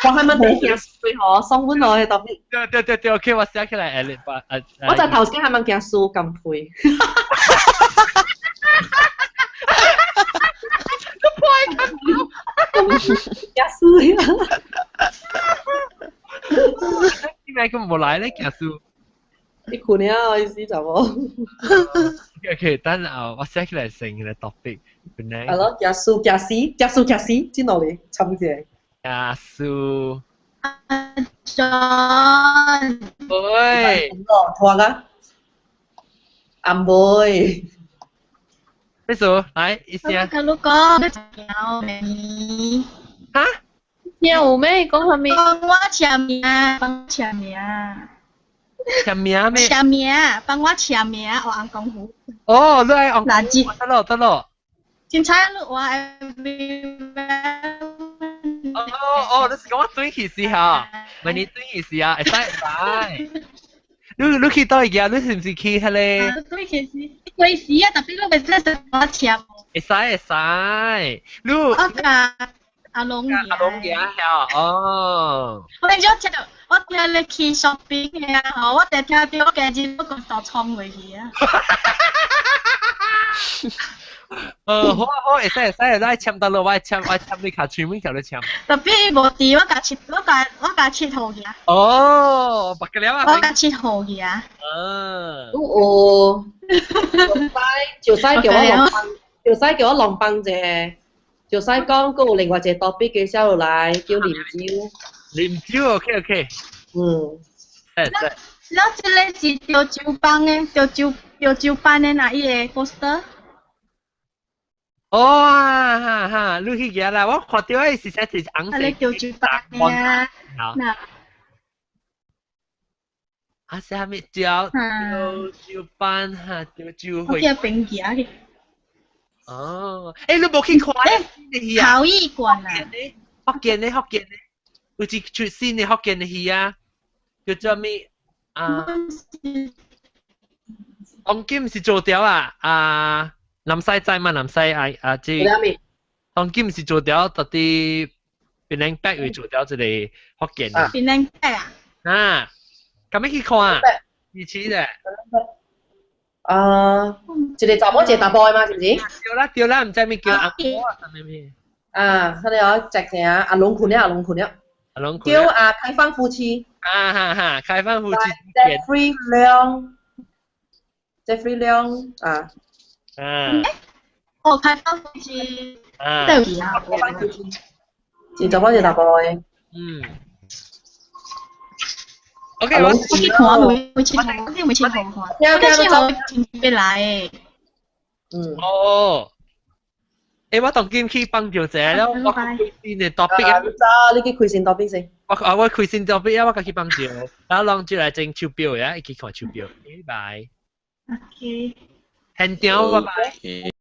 我係咪睇行書嗬？送阮我去特別。對對對對，OK，我寫起來，誒，我就頭先係咪行書咁配？個破行書啊！點解佢冇來咧？行書？你困了意思就無。 OK，等下我寫起來成個 topic。本來。係咯，行書行死，行書行死，真落嚟參者。行書。阿 John。喂。拖啊！阿妹。咩事？來，一聲。我同你講，你有咩？哈？有咩？講啥物？幫我簽名，幫我簽名。簽名咩？簽名，幫我簽名，學紅功夫。哦，你愛紅功夫？得咯，得咯。凊彩你話哦哦，你是講我轉去時嚇？唔係你轉去時啊，會使會使。你去倒位行？你是毋是去彼個？轉去時，幾時啊？特別你袂使我簽。會使會使。你我共阿龍阿龍行曉哦。我頂少聽到，我聽你去 shopping 嘅啊，我定聽到我今日我講就衝過去啊。好啊好，會使會使，來簽到咯，我簽我簽你卡喙面條你簽。特別伊無佇，我共佚我共我共佚佗去啊。哦，白個了啊。我共佚佗去啊。嗯。有，就使叫我浪幫，就使叫我浪幫者，就使講，閣有另外一個 topic 介紹落來，叫啉酒。啉酒，OK OK。嗯。誒誒。了，這個是潮州幫的，潮州潮州班的那伊個 poster。哦哈哈，你去行啦！我看到的是寫是紅色。啊，你潮州班的啊？那。啊，啥物潮潮州班哈，潮州會。我叫平行去。哦，欸，你無去看？欸，陶藝館啊。福建的，福建的，有一出新的福建的戲啊，叫做咩啊？當今是做掉啊啊！南西知嘛？南西啊啊！這當今是做掉，到底檳榔伯會做掉這個福建的。檳榔伯啊！啊，咁樣去看啊？以前咧。啊，一個查某一個查埔的嘛，是毋是？對啦對啦，毋知咩叫阿婆啊，啥物咩？啊，彼個哦，食啥？阿龍困了，阿龍困了。阿龍困。叫啊，開放夫妻。啊哈哈，開放夫妻。 Jeffrey Leong，Jeffrey Leong 啊。啊。哦，開放夫妻。啊。對啊。開放夫妻。一個查某一個查埔的。嗯。OK，我去看，未去看，我未去看，我去看真別來。嗯。哦。欸，我當今去幫助者了，我開新的 topic 啊！你去開新 topic 先。我啊，我開新 topic 啊，我家去幫助，然後攏就來整手錶啊，一起看手錶。拜拜。 OK。現場，拜拜。